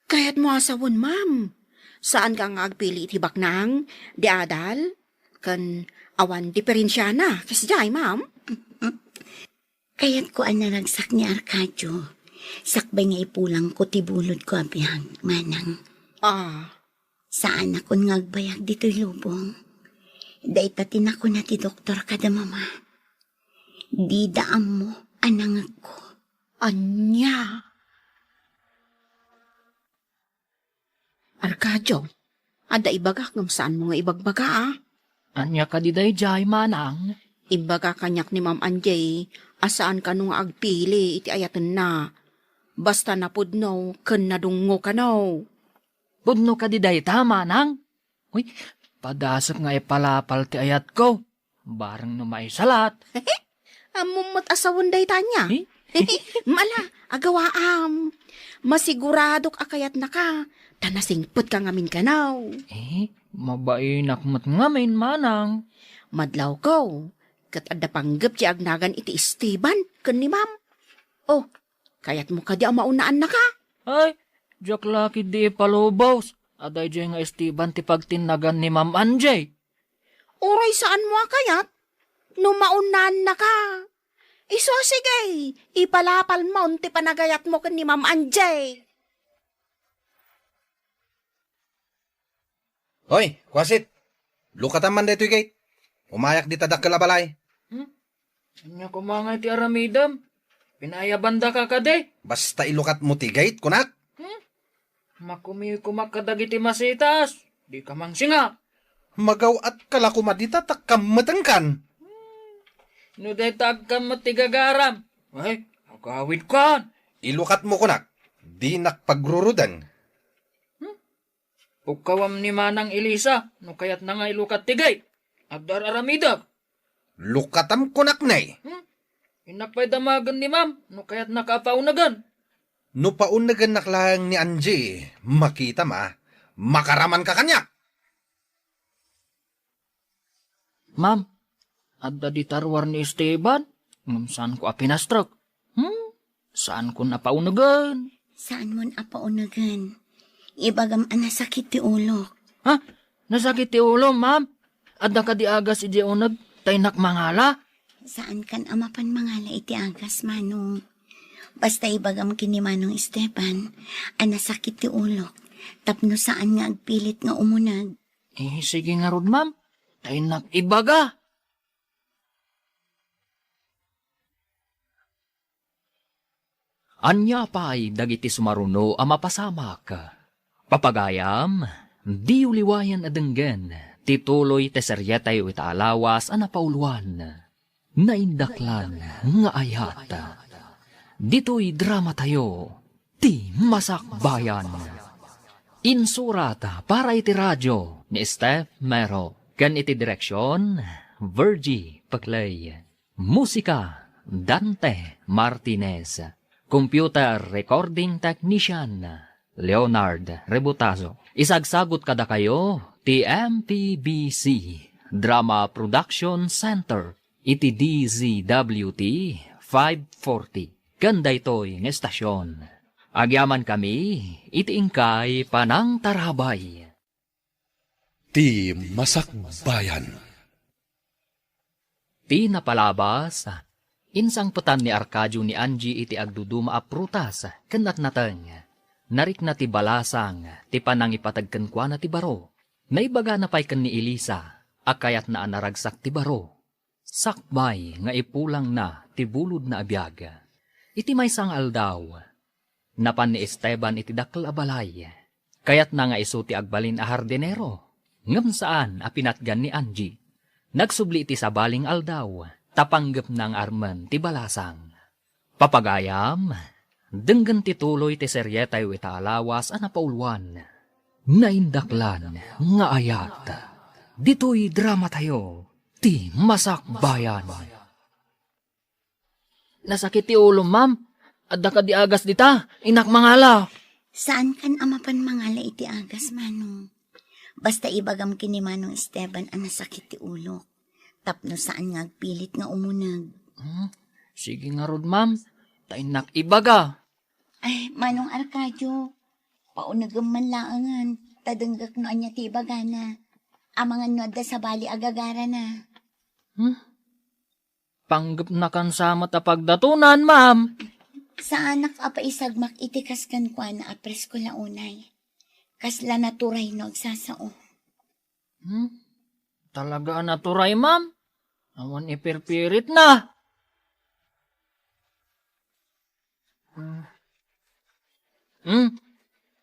Kayatmo a sawen, ma'am. Saanka nga agpili iti baknang, di adal, ken awan diferensiana, kasdiay, ma'am? Kayatko a naragsak ni Arcadio, sakbay nga ipulangko ti bulodko a biag, manang. Ah. Saanakon nga agbayag ditoy lubong. Dayta ti nakuna ti doktor kada mama. Dida ammo a nangegko. Ania? Arcadio, adda ibagak ngem saanmo nga ibagbaga, a? Ania kadi daydiay, manang? Imbaga kaniak ni Ma'am Angie a saan kano nga agpili iti ayatenna. Basta napudno ken nadungngo kano. Pudno kadi dayta, manang? Uy, padasek nga ipalapal ti ayatko. Bareng no maisalat. Ammom met a sawen dayta ania? Eh? Mala, agawaam. Masiguradok a kayatnaka, ta nasingpetka ngamin kano. Eh, mabainak met ngamin, manang. Madlawko, ket adda panggep ti agnagan iti Esteban ken ni Ma'am. Oh, kayatmo kadi a maunaannaka? Ay, diak la ketdi ipalubos a daydiay nga Esteban ti pagtinnagan ni Ma'am Angie. Uray saanmo a kayat, no maunaannaka. Isu, sige, ipalapalmon ti panagayatmo ken ni Ma'am Angie. Hoy, kuasit! Lukatam man daytoy gate. Umayak dita dakkel a balay. Hmm? Ania koma nga iti aramidem? Pinaayabandaka kadi? Basta ilukatmo ti gate, kunak. Hmm? Makumiwkomak kadagiti masitas. Dika mangsinga. Magaw-atka la koma dita ta kammetenkan. Hmm. No dayta agkammet ti gagaram. Ay, agawidkan. Ilukatmo, kunak. Dinak pagruruden. Hmm? Pukkawam ni Manang Elisa, no kayatna nga ilukat ti gate. Adda ar-aramidek. Lukatam kunak ne. Hmm? Innak pay damagen ni Ma'am, no kayatnaka a paunegen. No paunegennak laeng ni Angie, makitam a, makaramanka kaniak. Ma'am, adda dita ruar ni Esteban, ngem saanko a pinastrek. Hmm? Saankon a paunegen. Saanmon a paunegen. Ibagam a nasakit ti ulok. Ha? Nasakit ti ulom, ma'am? Adda kadi agas idiay uneg ta innak mangala? Saankan a mapan mangala iti agas, Manong. Basta ibagam ken ni Manong Esteban a nasakit ti ulok tapno saan nga agpilit nga umuneg. Eh, sige ngarud, ma'am. Ta innak ibaga. Ania pay dagiti sumaruno a mapasamak? Papagayam, diyo liwayan a denggen ti tuloy ti serietayo ita a lawas a napauluan, Naindaklan nga Ayat. Ditoy dramatayo, Ti Masakbayan. Insurat para iti radio ni Steph Mero ken iti direksion, Virgie Peclay. Musika, Dante Martinez. Computer recording technician, Leonard Rebutazo. Isagsagut kadakayo ti M P B C Drama Production Center iti D Z W T five forty ken daytoy nga estasion. Agyamankami iti inkay panangtarabay. Ti Masakbayan. Ti napalabas, insangpetan ni Arcadio ni Angie iti agduduma a prutas ken natnateng. Narikna ti balasang ti panangipateg kenkuana ti baro. Naibagana pay ken ni Elisa a kayatna a naragsak ti baro. Sakbay nga ipulangna ti bulodna a biag. Iti maysa nga aldaw, napan ni Esteban iti dakkel a balay. Kayatna nga isu ti agbalin a hardinero, ngem saan a pinatgan ni Angie. Nagsubli iti sabali nga aldaw, ta panggepna nga armen ti balasang. Papagayam, denggen ti tuloy ti serietayo ita a lawas a napauluan, Naindaklan nga Ayat. Ditoy dramatayo, ti Masakbayan. Nasakit ti ulom, ma'am. Adda kadi agas dita, innak mangala. Saankan a mapan mangala iti agas, Manong. Basta ibagam ken ni Manong Esteban a nasakit ti ulok. Tapno saan nga agpilit nga umuneg. Hmm, sige ngarud, ma'am. Ta innak ibaga. Ay, Manong Arcadio, paunegem man laengen, ta denggek no ania ti ibagana. Amangan no adda sabali a gagarana. Hmm? Panggepnakan sa met a pagdatonan, ma'am. Saanak a paisagmak iti kas kenkuana a presko la unay. Kasla naturay no agsasao. Hmm? Talaga a naturay, ma'am? Awan ipirpiritna. Hmm. Hmm?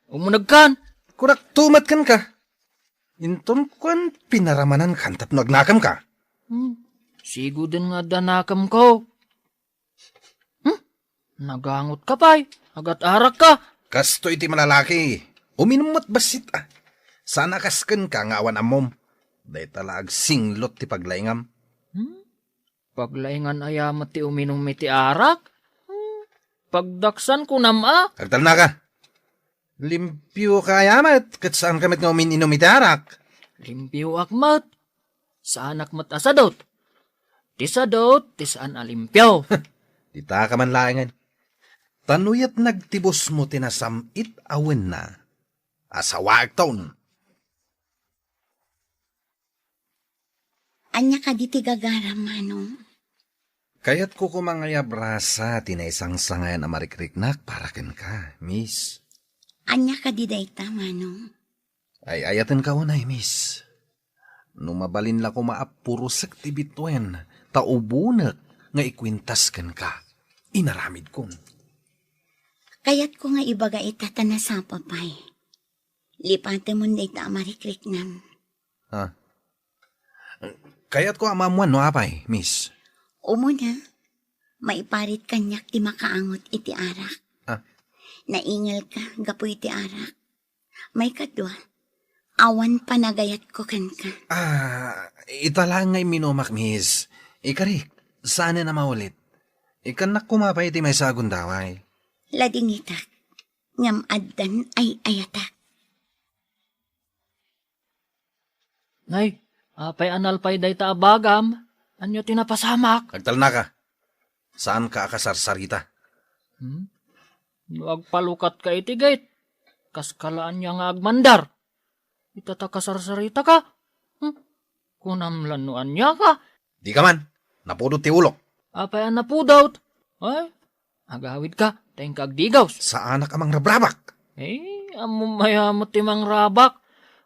Umunegkan? Kunak tumat kenka. Inton kuan pinaramanankan tapno agnakamka. Hmm. Siguden nga adda nakamko. Hmm? Nagangot ka pay. Agat-arak ka. Kasto iti malalaki. Uminum met bassit, ah. Sana kas kenka nga awan ammom. Dayta la agsinglot ti paglaingam. Hmm? Paglaingan aya met ti uminum iti arak? Hmm? Pagdaksan kunam a? Agtalna ka. Limpio ka aya met, ket saan ka met nga umin-inum iti arak? Limpioak met. Saanak met a sadot. Ti sadot, ti saan a limpio. Dita ka man laengen. Ta no yat nagtibusmo ti nasam-it a wenna, asawaekton. Ania kadi ti gagaram, Manong? Kayatko koma nga iabrasa ti naisangsangayan a marikriknak para kenka, Miss. Ania kadi dayta, Manong? Ay-ayatenka unay, Miss. No mabalin la koma a purosek ti bituen, ta ubonek nga ikuentas kenka. Inaramidkon. Kayatko nga ibaga ita ta nasapa pay. Lipatemon dayta a marikriknam. Ha? Kayatko a maammuan no apay, Miss. Umuna, maiparit kaniak ti makaangot iti arak. Ah. Naingalka gapu iti arak. Maikadua, awan panagayatko kenka. Ah, ita laeng nga imminumak, Miss. Ikarik, saanen a maulit. Ikkannak koma pay iti maysa a gundaway. Ladingitak, ngem addan ay-ayatak. Nay, apay a nalpay dayta a bagam? Ania ti napasamak? Agtalnaka. Saanka a kasarsarita. Hmm? No agpalukatka iti gate, kaska la ania nga agmandar. Ita ta kasarsaritaka? Hmm? Kunam la no aniaka? Dika man, napudot ti ulok. Apay a napudot? Ay, agawidka, ta inka agdigaws. Saanak a mangrabrabak. Eh, ammom aya met ti mangrabak.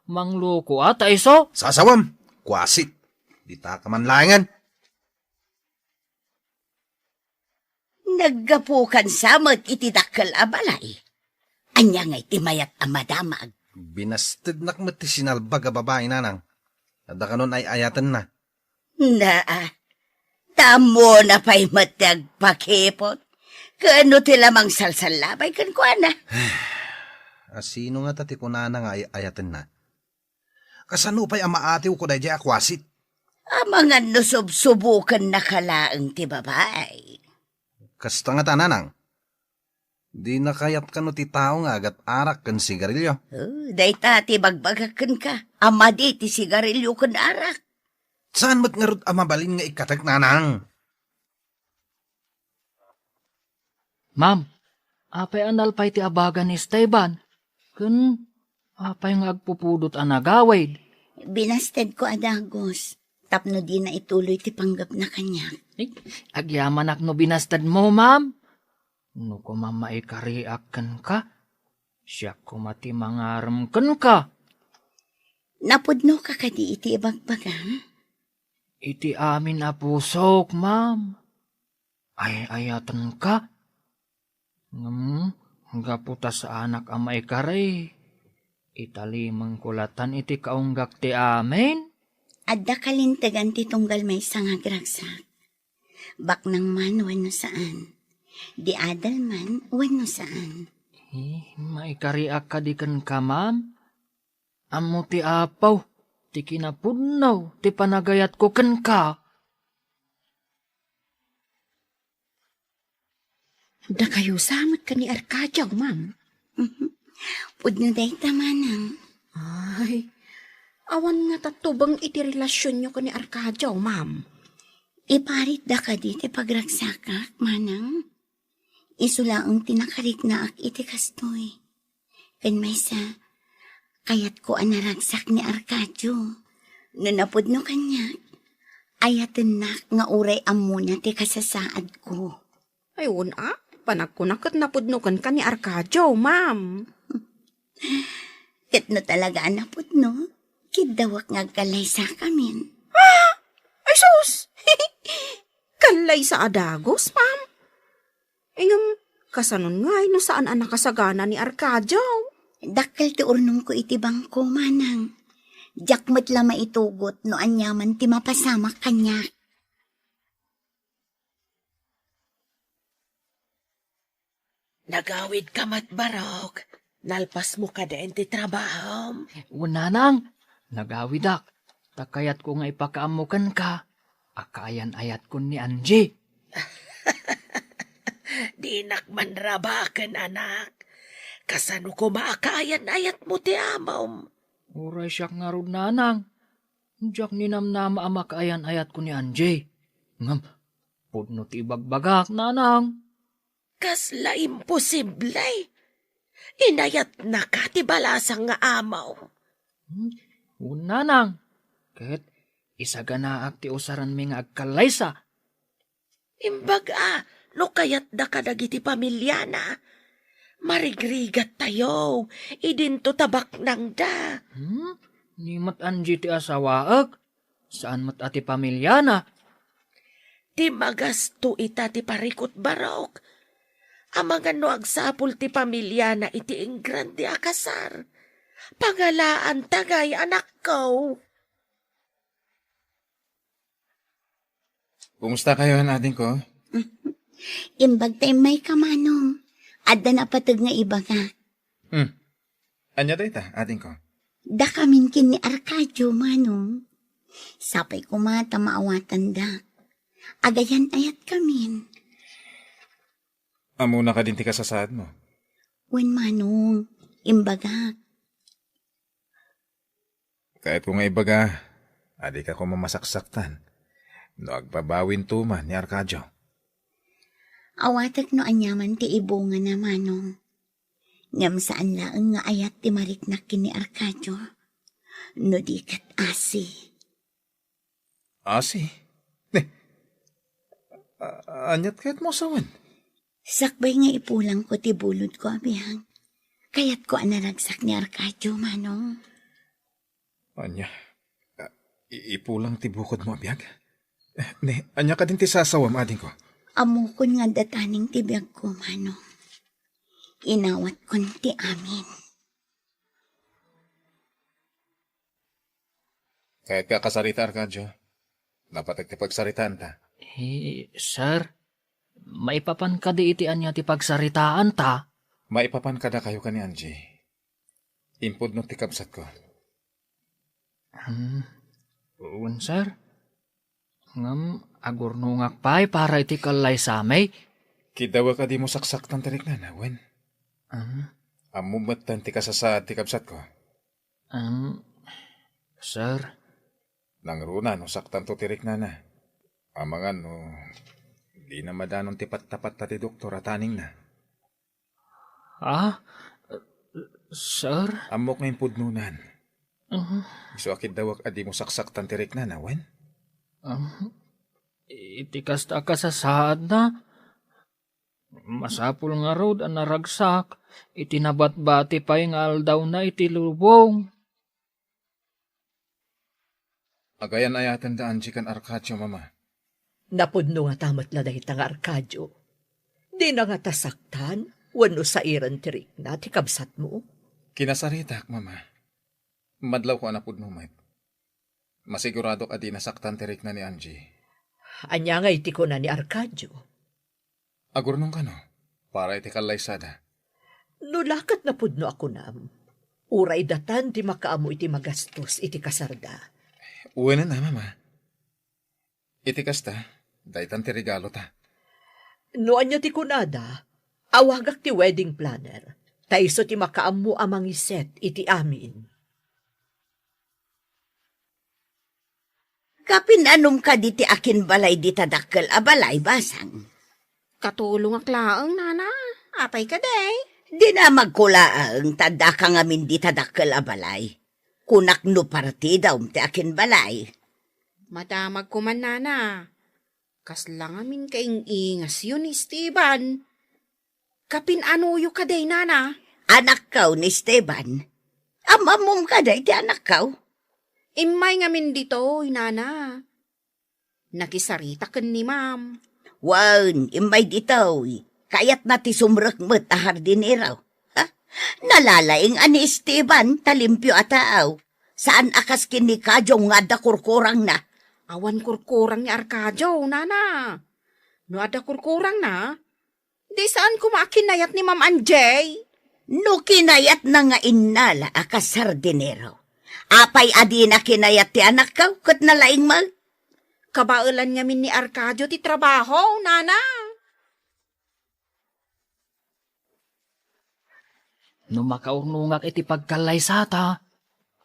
Mangloko a ta isu. Sasawem, kuasit. Dita ka man laengen. Naggapukan sa met iti dakkel a balay. Ania ngay ti mayat a madamag? Binastednak met ti sinalbag a babai, nanang. Adda kanon ay-ayatenna. Naa, ta ammona pay met ti agpakipot. Ken no ti la mangsalsallabay kenkuana. Asino ngata ti kunana nga ay-ayatenna? Kasano pay a maatiwko daydiay a kuasit? Amangan no subsubokennaka laeng ti babai. Kasta ngata, nanang. Dina kayat kano ti tao nga agat-arak ken sigarilyo. Oh, dayta ti bagbagak kenka, a madi ti sigarilyo ken arak. Saan met ngarud a mabalin nga ikkatek, nanang? Ma'am, apay a nalpay ti abaga ni Esteban? Ken apay nga agpupudot a nagawid? Binastedko a dagus, tapno dina ituloy ti panggepna kaniak. Ay, agyamanak no binastedmo, ma'am. No koma maikariak kenka, siak koma ti mangarem kenka. Napudnoka kadi iti ibagbagam? iti amin a pusok, ma'am. Ay-ayatenka. Ngem, gapu ta saanak a maikari, italimengko latan iti kaunggak ti amin. Adda kalintegan ti tunggal maysa nga agragsak. Baknang man wenno saan. Di adal man wenno saan. Eh, maikariak kadi kenka, ma'am? Ammo ti Apo ti kinapudno ti panagayatko kenka. Dakayo sa met ken ni Arcadio, ma'am. Pudno dayta, manang. Ay, awan nga tatubeng iti relasionyo ken ni Arcadio, ma'am. Iparitda kadi ti pagragsakak, manang? Isu laeng ti nakariknaak iti kastoy. Ken maysa, kayatko a naragsak ni Arcadio. No napudno kaniak, ayatennak nga uray ammona ti kasasaadko. Ay, wen a, panagkuna ket napudno kenka ni Arcadio, ma'am. Ket no talaga a napudno, kiddawek nga agkallaysakamin. Ah! Ay, sus! Kallaysa a dagus, ma'am? Ngem, kasanon ngay no saan a nakasagana ni Arcadio? Dakkel ti urnongko iti bangko, manang. Diak met la maitugot no aniaman ti mapasamak kaniak. Nagawidka met, Barok. Nalpasmo kadin ti trabahom? Wen, nanang, nagawidak. Ta kayatko nga ipakaammo kenka a kaayan-ayatkon ni Angie. Dinak manrabaken, anak. Kasano koma a kaayan-ayatmo ti amom? Uray siak ngarud, nanang. Diak ninamnama a makaayan-ayatko ni Angie. Ngem, pudno ti ibagbagak, nanang. Kasla imposible! Inayatnaka ti balasang nga amom. Hmm, wen, nanang. Ket isaganaak ti usaranmi nga agkallaysa. Imbag a, no kayatda kadagiti pamiliana, marigrigattayo, idinto ta baknangda. Hmm? Ni met Angie ti asawaek, saan met a ti pamiliana. Ti magasto ita ti parikut, Barok. Amangan no agsapul ti pamiliana iti ingrande a kasar. Pangalaanta ngay, anakko. Kumusta kayo, adingko? Imbag ta immayka, manong. Adda napateg nga ibaga. Hmm. Ania dayta, adingko? Dakamin ken ni Arcadio, manong. Sapay koma ta maawatanda. Agayan-ayatkamin. Ammona kadin ti kasasaadmo? Wen, manong. Imbagak. Kayatko nga ibaga a dika koma masaksaktan no agbabawinto man ni Arcadio. Awatek no aniaman ti ibungana, manong. Ngem saan laeng nga ayat ti mariknak ken ni Arcadio. No di ket asi. Asi? Ne, a-, aniat kayatmo a sawen? Sakbay nga ipulangko ti bulodko a biag, kayatko a naragsak ni Arcadio, manong. Ania? A, i-, ipulang ti bukodmo a biag? Ne, ania kadin ti sasawam, adingko? Ammokon nga adda taning ti biagko, manong. Inawatkon ti amin. Kayatka a kasarita, Arcadio? Napateg ti pagsaritaanta. Eh, sir, maipapan kadi iti ania ti pagsaritaanta? Maipapan kadakayo ken ni Angie. Impudno ti kabsatko. Hmm, wen, sir. Ngem agurnongak pay para iti kallaysami. Kiddawek a dimo saksaktan ti riknana, wen? Ah. Ammom metten ti kasasaad ti kabsatko. Am, sir. Nangruna no saktanto ti riknana. Amangan no dina madanon ti pattapatta ti doktor a taningna. Ah, sir? Ammok nga impudnonan. Ah. Isu a kiddawek a dimo saksaktan ti riknana, wen? Ah, iti kasta a kasasaadna, masapul ngarud a naragsak iti nabatbati pay nga aldawna iti lubong. Agayan-ayaten da Angie ken Arcadio, Mama. Napudno ngata met la dayta nga Arcadio? Dina ngata saktan wenno sairen ti rikna ti kabsatmo? Kinasaritak, Mama. Madlawko a napudno met. Masiguradok a dina saktan ti rikna ni Angie. Ania ngay ti kuna ni Arcadio? Agurnong kano, para iti kallaysada. No la ket napudno a kunam, uray datan ti makaammo iti magastos iti kasarda. Wen a, Mama. Iti kasta, daytan ti regalota. No ania ti kunada, awagak ti wedding planner, ta isu ti makaammo a mangiset iti amin. Kapin-anom kadi ti akinbalay dita dakkel a balay, Basang? Katulongak laeng, Nana. Apay kadi? Dina magkulaeng ta addaka ngamin dita dakkel a balay. Kunak no partidam ti akinbalay. Madamag koman, Nana. Kasla ngamin kaing-ingasyo ni Esteban. Kapin-anoyo kadi, Nana? Anakkaw ni Esteban. Am-ammom kadi ti anakkaw? Immay ngamin ditoy, Nana. Nakisarita ken ni Ma'am. Wen, immay ditoy. Kayatna ti sumrek met a hardinero. Ha? Nalalaing a ni Esteban ta limpio a tao. Saan a kas ken ni Kajong nga adda kurkurangna. Awan kurkurang ni Arcadio, Nana. No adda kurkurangna, di saan koma a kinayat ni Ma'am Angie? No kinayatna nga innala a kas hardinero, apay a dina kinayat ti anakkaw ket nalaing met? Kabaelan ngamin ni Arcadio ti trabaho, Nana. No makaurnongak iti pagkallaysata,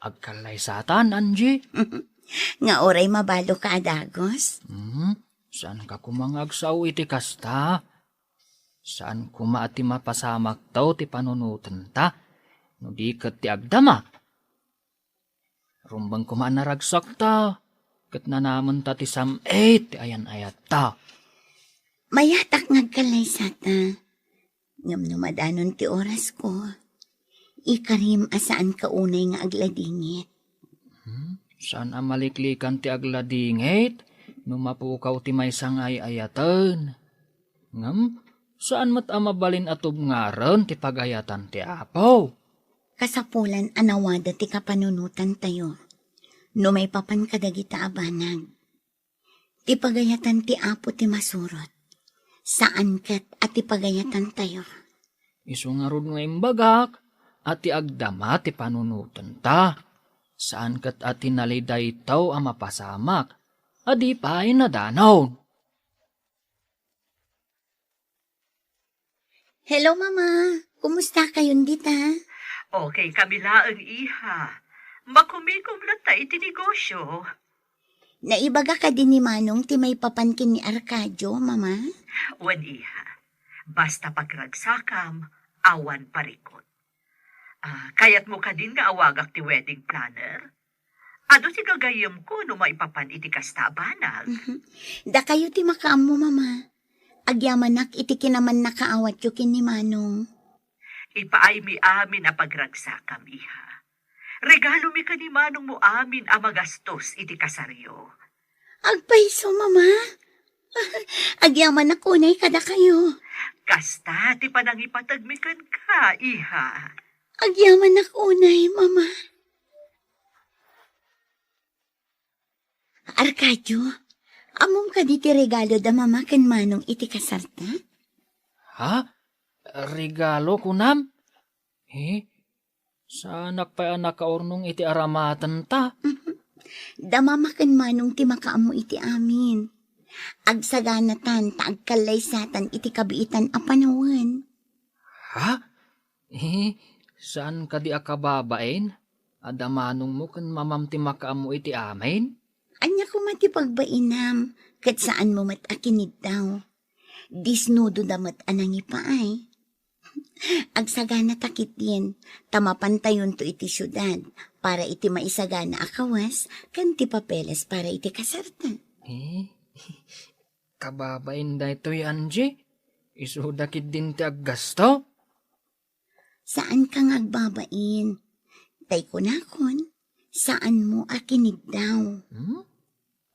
agkallaysatan, Angie? Nga uray mabalinka a dagus? Hmm, saanka koma nga agsao iti kasta? Saan koma a ti mapasamakto ti panunotenta, no di ket ti agdama? Rumbeng koma a naragsakta, ket nanamenta ti sam-it ti ayan-ayatta. Mayatak nga agkallaysata. Ngem no madanon ti orasko, ikarim a saanka unay nga agladingit. Hmm? Saan a maliklikan ti agladingit no mapukaw ti maysa nga ay-ayaten. Ngem saan met a mabalin a tubngaren ti pagayatan ti Apo. Kasapulan a nawada ti kapanunotantayo no maipapan kadagita a banag. Ti pagayatan ti Apo ti masurot, saan ket a ti pagayatantayo. Isu ngarud nga imbagak a ti agdama ti panunotenta, saan ket a ti nalidaytaw a mapasamak a di pay nadanon. Hello, Mama. Kumusta kayon dita? Okay kami laeng, iha. Makumikom latta iti negosyo. Naibaga kadi ni Manong ti maipapan ken ni Arcadio, Mama? Wen, iha. Basta pagragsakam, awan parikut. Ah, kayatmo kadin nga awagak ti wedding planner? Adu ti gagayyemko no maipapan iti kasta a banag. Mhm. Dakayo ti makaammo, Mama. Agyamanak iti kinamannakaawatyo ken ni Manong. Ipaaymi amin a pagragsakam, iha. Regalomi ken ni Manongmo amin a magastos iti kasaryo. Agpayso, Mama. Agyamanak unay kadakayo. Kasta ti panangipategmi kenka, iha. Agyamanak unay, Mama. Arcadio, ammom kadi ti regalo da Mama ken Manong iti kasarta? Ha? Regalo, kunam? Eh, saanak pay a nakaurnong iti aramatenta. Da Mama ken Manong ti makaammo iti amin. Agsaganatan ta agkallaysatan iti kabiitan a panawen. Ha? Eh, saan kadi a kababain? Adda Manongmo ken Mamam ti makaammo iti amin? Ania koma ti pagbainam, ket saanmo met a kiniddaw. Disnudoda met a nangipaay. Agsagana ta ketdin, ta mapantayonto iti siudad para iti maisagana a kawes ken ti papeles para iti kasarta. Eh, kababain daytoy, Angie? Isuda ketdin ti aggasto? Saanka nga agbabain. Tay kunakon, Saanmo a kiniddaw. Hmm?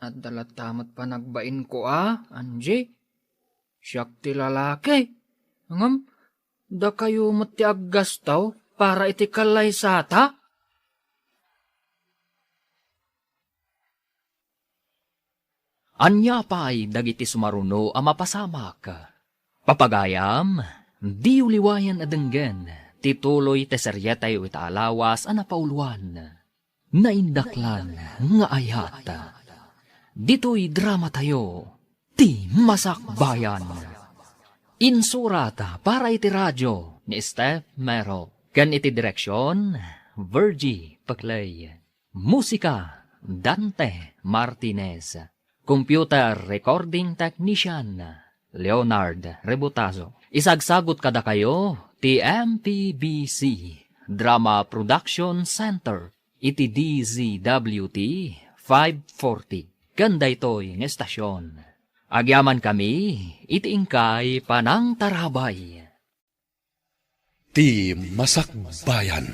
Adda latta met panagbainko a, Angie? Siak ti lalaki. Ngem, dakayo met ti aggastaw para iti kallaysata? Ania pay dagiti sumaruno a mapasamak? Papagayam, diyo liwayan a denggen ti tuloy ti serietayo ita a lawas a napauluan, Naindaklan nga Ayat. Ditoy dramatayo, Ti Masakbayan. Insurat para iti radio ni Steph Mero ken iti direksion, Virgie Peclay. Musika, Dante Martinez. Computer recording technician, Leonard Rebutazo. Isagsagut kadakayo ti M P B C Drama Production Center iti D Z W T five forty. Ken daytoy nga estasion, agyamankami iti inkay panangtarabay. Ti Masakbayan.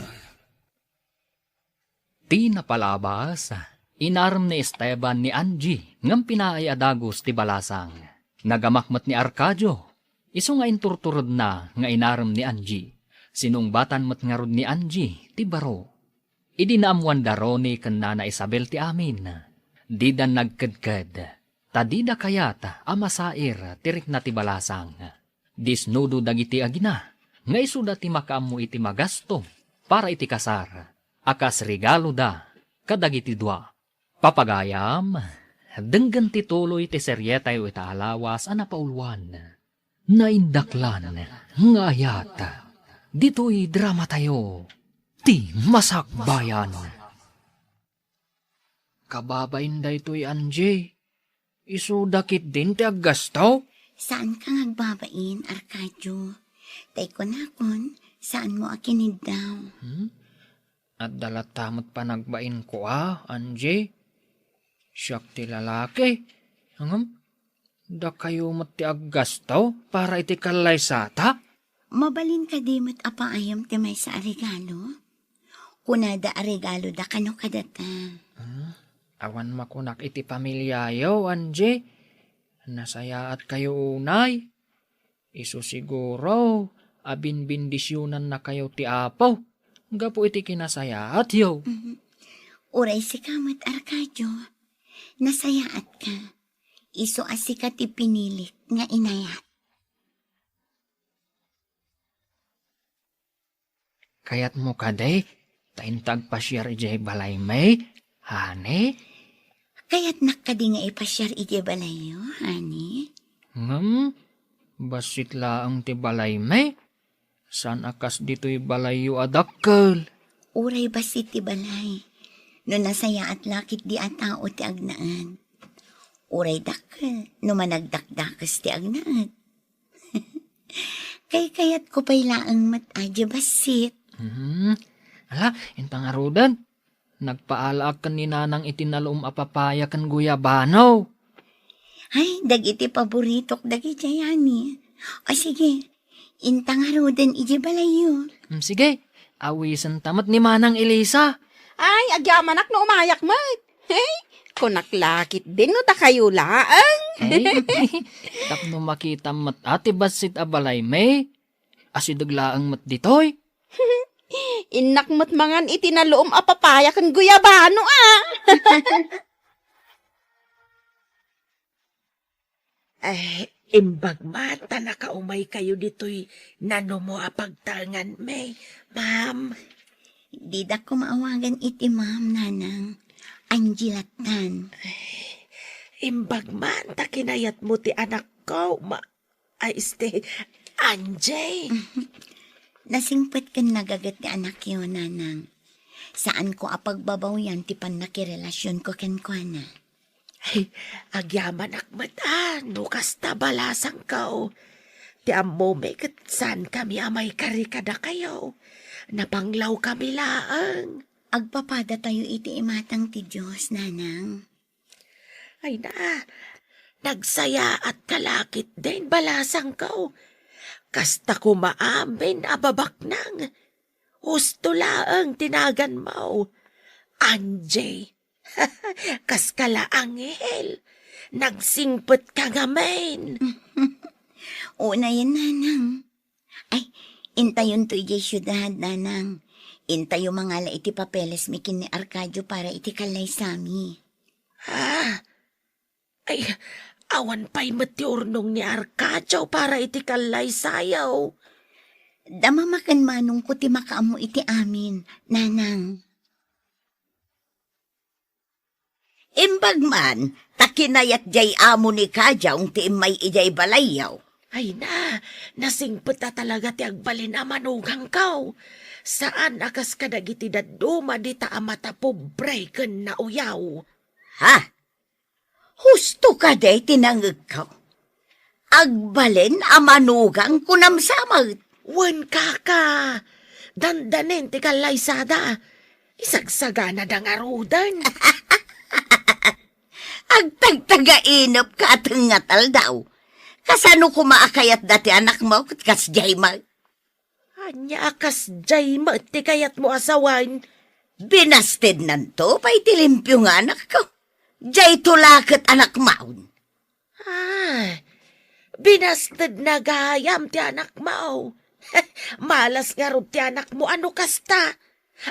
Ti napalabas, inarem ni Esteban ni Angie ngem pinaay a dagus ti balasang. Nagamak met ni Arcadio, isu nga inturturedna nga inarem ni Angie. Sinungbatan met ngarud ni Angie ti baro. Idi naammuan da Ronnie ken Nana Isabel ti amin, dida nagkedked, ta dida kayat a masair ti rikna ti balasang. Disnudo dagiti agina nga isuda ti makaammo iti magasto para iti kasar a kas regaloda kadagiti dua. Papagayam, denggen ti tuloy ti serietayo ita a lawas a napauluan, Naindaklan nga Ayat. Ditoy dramatayo, Ti Masakbayan. Kababain daytoy, Angie. Isuda ketdin ti aggastaw? Saanka nga agbabain, Arcadio. Tay kunakon, saanmo a kiniddaw. Hmm? Adda latta met panagbainko a, Angie. Siak ti lalaki. Ngem, dakayo met ti aggastaw para iti kallaysata? Mabalin kadi met a paayam ti maysa a regalo? Kunada a regaloda kano kadata. Hmm? Awan makunak iti pamiliayo, Angie. Nasayaatkayo unay. Isu siguro a binbendisionannakayo ti Apo gapu iti kinasayaatyo. Mhm. Uray sika met, Arcadio, nasayaatka. Isu a sika ti pinilik nga inayat. Kayatmo kadi ta inta agpasiar idiay balaymi, honey? Kayatnak kadi nga ipasiar idiay balayyo, honey? Ngem, bassit laeng ti balaymi. Saan a kas ditoy balayyo a dakkel. Uray bassit ti balay, no nasayaat la ketdi a tao ti agnaed. Uray dakkel, no managdakdakes ti agnaed. Kaykayatko pay laeng met a diay bassit. Mhm. Ala, inta ngaruden. Nagpaalaak ken ni Nanang iti naluom a papaya ken guyabano. Ay, dagiti paboritok dagidiay, honey. O sige, inta ngaruden idiay balayyo. Mm, sige, awisenta met ni Manang Elisa. Ay, agyamanak no umayak met. Hey, kunak la ketdin no dakayo laeng. Ay, tapno makitam met a ti bassit a balaymi. Asideg laeng met ditoy. Innak met mangan iti naluom a papaya ken guyabano a. Ay, imbag met ta nakaumaykayo ditoy nanumo a pagtaenganmi, ma'am. Didak koma awagan iti ma'am, Nanang. Angie lattan. Ay, imbag met ta kinayatmo ti anakko, ma-, Ay, este, Angie! Nasingpet ken nagaget ti anakyo, Nanang. Saanko a pagbabawian ti pannakirelasionko kenkuana. Ay, agyamanak met a no kasta balasangko. Ti ammomi ket saankami a maikari kadakayo. Napanglawkami laeng. Agpapadatayo iti imatang ti Dios, Nanang. Ay na, nagsayaatka la ketdin balasangko. Kasta koma amin a babaknang. Husto laeng ti naganmo. Angie, kaska la anghel, nagsingpetka ngamin. Unayen, nanang. Ay, intayonto idiay siudad, nanang. Intayo mangala iti papeles mi ken ni Arcadio para iti kallaysami. Ah, ay, awan pay met ti urnong ni Arcadio para iti kallaysayo. Dama maken manongko ti makaammo iti amin, nanang. Imbag man, ta kinayat diay amo ni Kajong ti immay idiay balayyo. Ay na, nasingpet a talaga ti agbalin a manugangko. Saan a kas kadagiti dadduma dita a matapobre ken nauyaw. Ha? Husto kadi ti nangegko? Agbalin a manugang kunam sa met. Wen, kaka. Dandanin ti kallaysada. Isagsaganada ngaruden. Agtagtagainepka a tengnga ti aldaw. Kasano koma a kayatda ti anakmo ket kasdiay met? Ania a kasdiay met ti kayatmo a sawen? Binastednanto pay ti limpio nga anakko. Diayto la ket anakmaon. Ah, binastedna gayam ti anakmo. Malas ngarud ti anakmo a no kasta.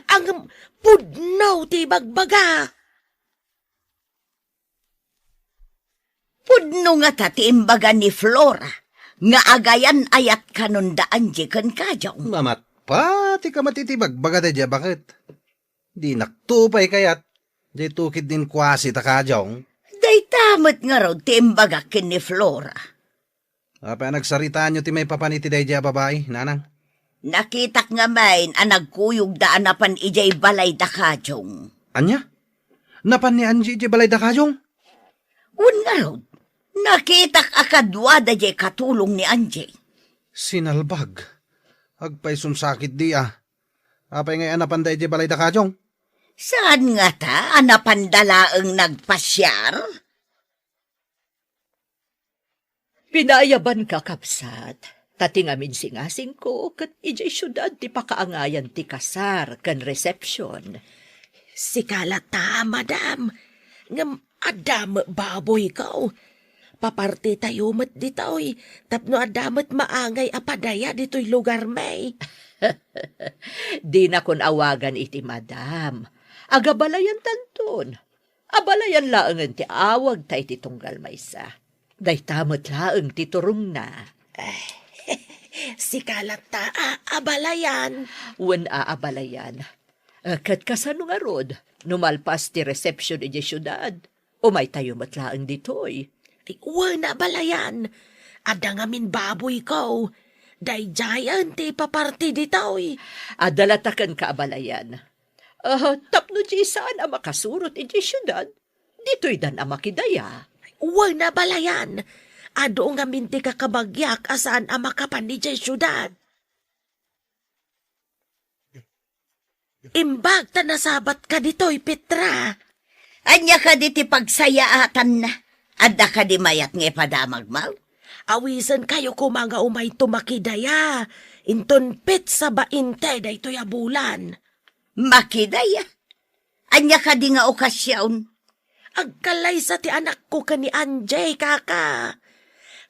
Ngem pudno ti ibagbaga. Pudno ngata ti imbaga ni Flora nga agayan-ayat kanon da Angie ken Kajong. Mamatpati ka met iti bagbaga daydiay a baket. Dinakto pay kayat, daytoy ketdin kuasi ta Kajong. Dayta met ngarud ti imbagak ken ni Flora. Apay a nagsaritaanyo ti maipapan iti daydiay a babai, nanang? Nakitak ngamin a nagkuyogda a napan idiay balay da Kajong. Ania? Napan ni Angie idiay balay da Kajong? Wen ngarud, nakitak a kaduada diay katulong ni Angie. Sinalbag. Agpayson sakit di a. Apay ngay a napanda idiay balay da Kajong? Saan ngata a napanda laeng nagpasiar? Pinaayabanka, kabsat, ta ti ngamin singasingko ket idiay siudad ti pakaangayan ti kasar ken resepsion. Sika latta, madam, ngem adda met baboyko. Papartitayo met ditoy tapno adda met maangay a padaya ditoy lugarmi. Dinakon awagan iti madam. Agabalayantanton. Abalayan laengen ti awagta iti tunggal maysa. Dayta met laeng ti turongna. Sika latta a abalayan. Wen a abalayan. Eh, ket kasano ngarud, no malpas ti resepsion idiay siudad? Umaytayo met laeng ditoy. Ay, wen a abalayan. Adda ngamin baboyko. Daydiayen ti ipaparti ditoy. Adda latta kenka abalayan. Ah, tapno di saan a makasurot idiay siudad, ditoydan a makidaya. Wen a abalayan. Adu ngamin ti kakabagiak a saan a makapan idiay siudad. Imbag ta nasabatka ditoy, Petra. Ania kadi ti pagsayaatanna? Adda kadi mayat nga ipadamagmo? Awisenkayo koma nga umayto makidaya. Inton petsa bainte daytoy a bulan. Makidaya? Ania kadi nga okasion? Agkallaysa ti anakko ken ni Angie, kaka.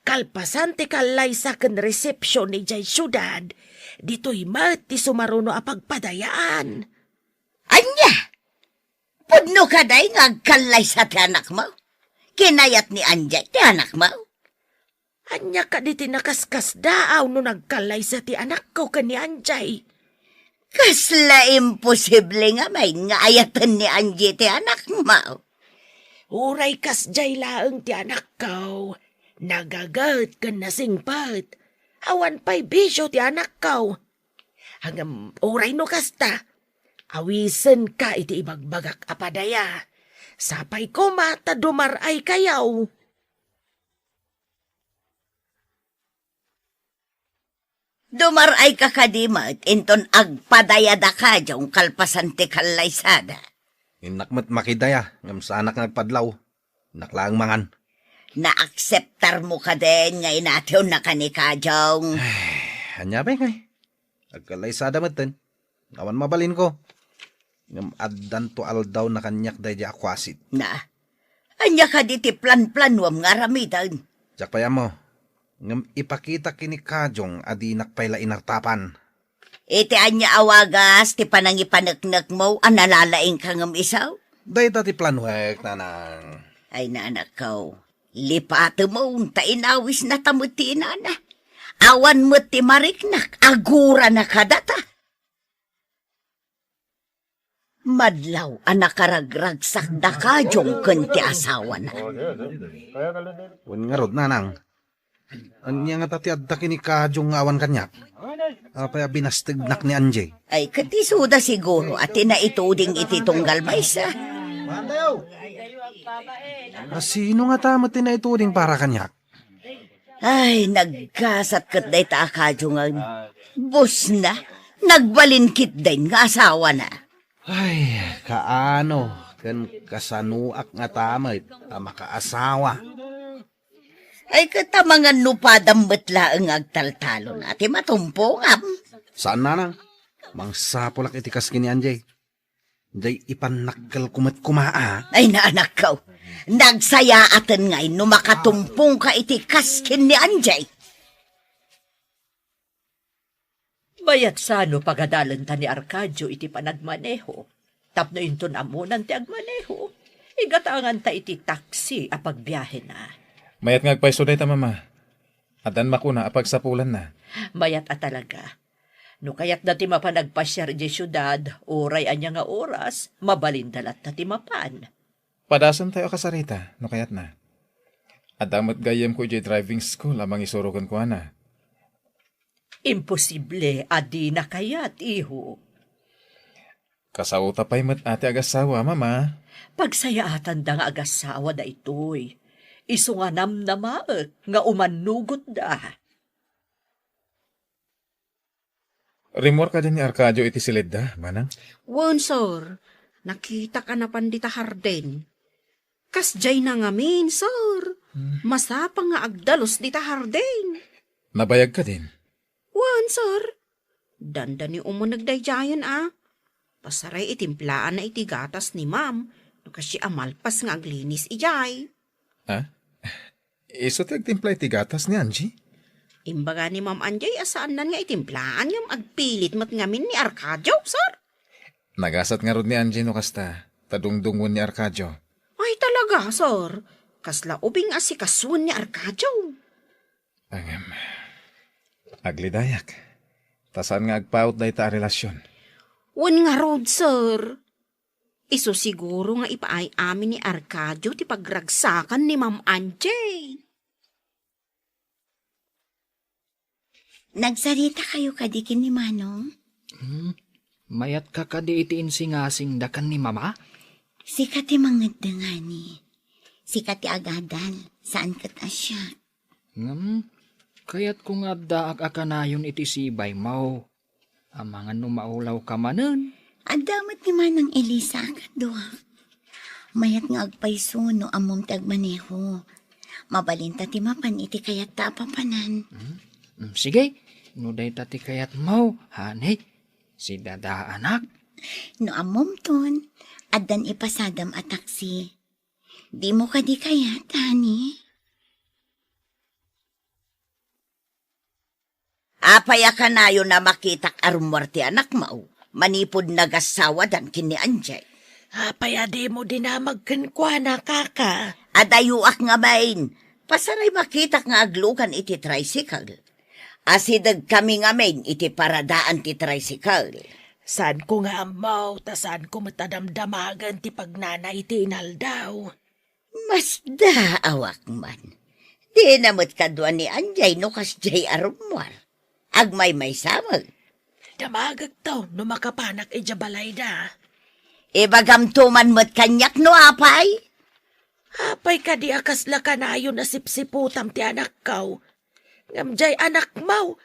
Kalpasan ti kallaysa ken resepsion idiay siudad, ditoy met ti sumaruno a pagpadayaan. Ania? Pudno kadi nga agkallaysa ti anakmo? Kinayat ni Angie ti anakmo? Ania kadi ti nakaskasdaaw no nagkallaysa ti anakko ken ni Angie? Kasla imposible ngamin nga ayaten ni Angie ti anakmo. Uray kasdiay laeng ti anakko, nagaget ken nasingpet. Awan pay bisio ti anakko. Ngem uray no kasta, awisenka iti ibagbagak a padaya. Sapay koma ta dumar-aykayo. Dumar-ayka kadi met inton agpadaya da Kajong kalpasan ti kallaysada? Innak met makidaya, ngem saanak nga agpadlaw. Innak laeng mangan. Naakseptarmo kadin nga inatewna ka ni Kajong? Ania pay ngay? Agkallaysada metten. Awan mabalinko. Ngem addanto aldawna kaniak daydiay a kuasit. Na, ania kadi ti planplanuam nga aramiden? Diak pay ammo. Ngem ipakitak ken ni Kajong a dinak pay la inartapan. Iti ania a wagas ti panangipaneknekmo a nalalaingka ngem isu? Dayta ti planuek, nanang. Ay, nanakko, lipatemon ta inawisnata met ti inana. Awan met ti mariknak, agurana kadata. Madlaw a nakaragragsak da Kajong ken ti asawana. Wen ngarud, nanang. Ania ngata ti adda ken ni Kajong nga awan kaniak? Apay a binastegnak ni Angie? Ay, ket isuda siguro a ti naituding iti tunggal maysa. A sino ngata met ti naituding para kaniak? Ay, naggasat ket dayta a Kajong nga busna, nagbalin ketdin nga asawana. Ay, kaano ken kasanoak ngata met a makaasawa? Ay, ket amangan no padam met laeng nga agtaltalon a ti matumpongam. Saan, nanang. Mangsapulak iti kas ken ni Angie. Diay ipannakkelko met koma a. Ay, nanakko. Nagsayaaten ngay no makatumpongka iti kas ken ni Angie. Bayat sano pagadalenta ni Arcadio iti panagmaneho. Tapno inton ammonan ti agmaneho, igatanganta iti taksi a pagbiahena. Mayat nga agpayso dayta, Mama. Addan makuna a pagsapulanna. Mayat a talaga. No kayatda ti mapan agpasiar idiay siudad, uray ania nga oras, mabalinda latta ti mapan. Padasentayo a kasarita, no kayatna. Adda met gayyemko idiay driving school a mangisuro kenkuana. Imposible a dina kayat, iho. Kasaota pay met a ti agasawa, Mama. Pagsayaatanda nga agasawa daytoy. Isu nga namnamaek nga umannugotda. Rimmuar kadi ni Arcadio iti siledda, manang? Wen, sir. Nakitak a napan dita hardin. Kasdiayna ngamin, sir. Hmm. Masapang nga agdalus dita hardin. Nabayag kadin? Wen, sir. Dandani umuneg daydiayen a. Pasaray itimplaanna iti gatas ni Ma'am no kasdiay a malpas nga aglinis idiay. Ha? Isu ti agtimpla iti gatas ni Angie? Imbaga ni Ma'am Angie a saannan nga itimplaan ngem agpilit met ngamin ni Arcadio, sir. Nagasat ngarud ni Angie no kasta, ta dungdungon ni Arcadio. Ay, talaga, sir. Kasla ubing a sikasuen ni Arcadio. Ngem, aglidayak. Ta saan nga agpaut dayta a relasyon. Wen ngarud, sir. Isu siguro nga ipaay amin ni Arcadio ti pagragsakan ni Ma'am Angie. Nagsaritakayo kadi ken ni Manong? Hmm, mayatka kadi iti insingasingda ken ni Mama? Sika ti mangeddengani. Sika ti agadal, saan ket a siak. Ngem, kayatko nga addaak a kanayon iti sibaymo. Amangan no maulawka manen. Adda met ni Manang Elisa a kaduak. Mayat nga agpayso no ammom ti agmaneho. Mabalinta ti mapan iti kayatta a papanan. Hmm? Hmm, sige, no dayta ti kayatmo, honey. Si Dada, anak. No ammomton, addan ipasadam a taksi. Dimo kadi kayat, honey? Apay a kanayon a makitak a rummuar ti anakmo manipud nagassawadan ken ni Angie? Apay a dimo dinamag kenkuana, kaka? Adayoak ngamin. Pasaray makitak nga aglugan iti tricycle. Asidegkami ngamin iti paradaan ti tricycle. Saanko nga ammo, ta saanko met a damdamagen ti pagnana iti inaldaw. Masdaawak man. Dina met kadua ni Angie no kasdiay a rummuar. Agmaymaysa met. Damagekto no makapanak idiay balayda. Ibagamto man met kaniak no apay. Apay kadi a kasla kanayon a sipsiputam ti anakko? Ngem diay anakmo,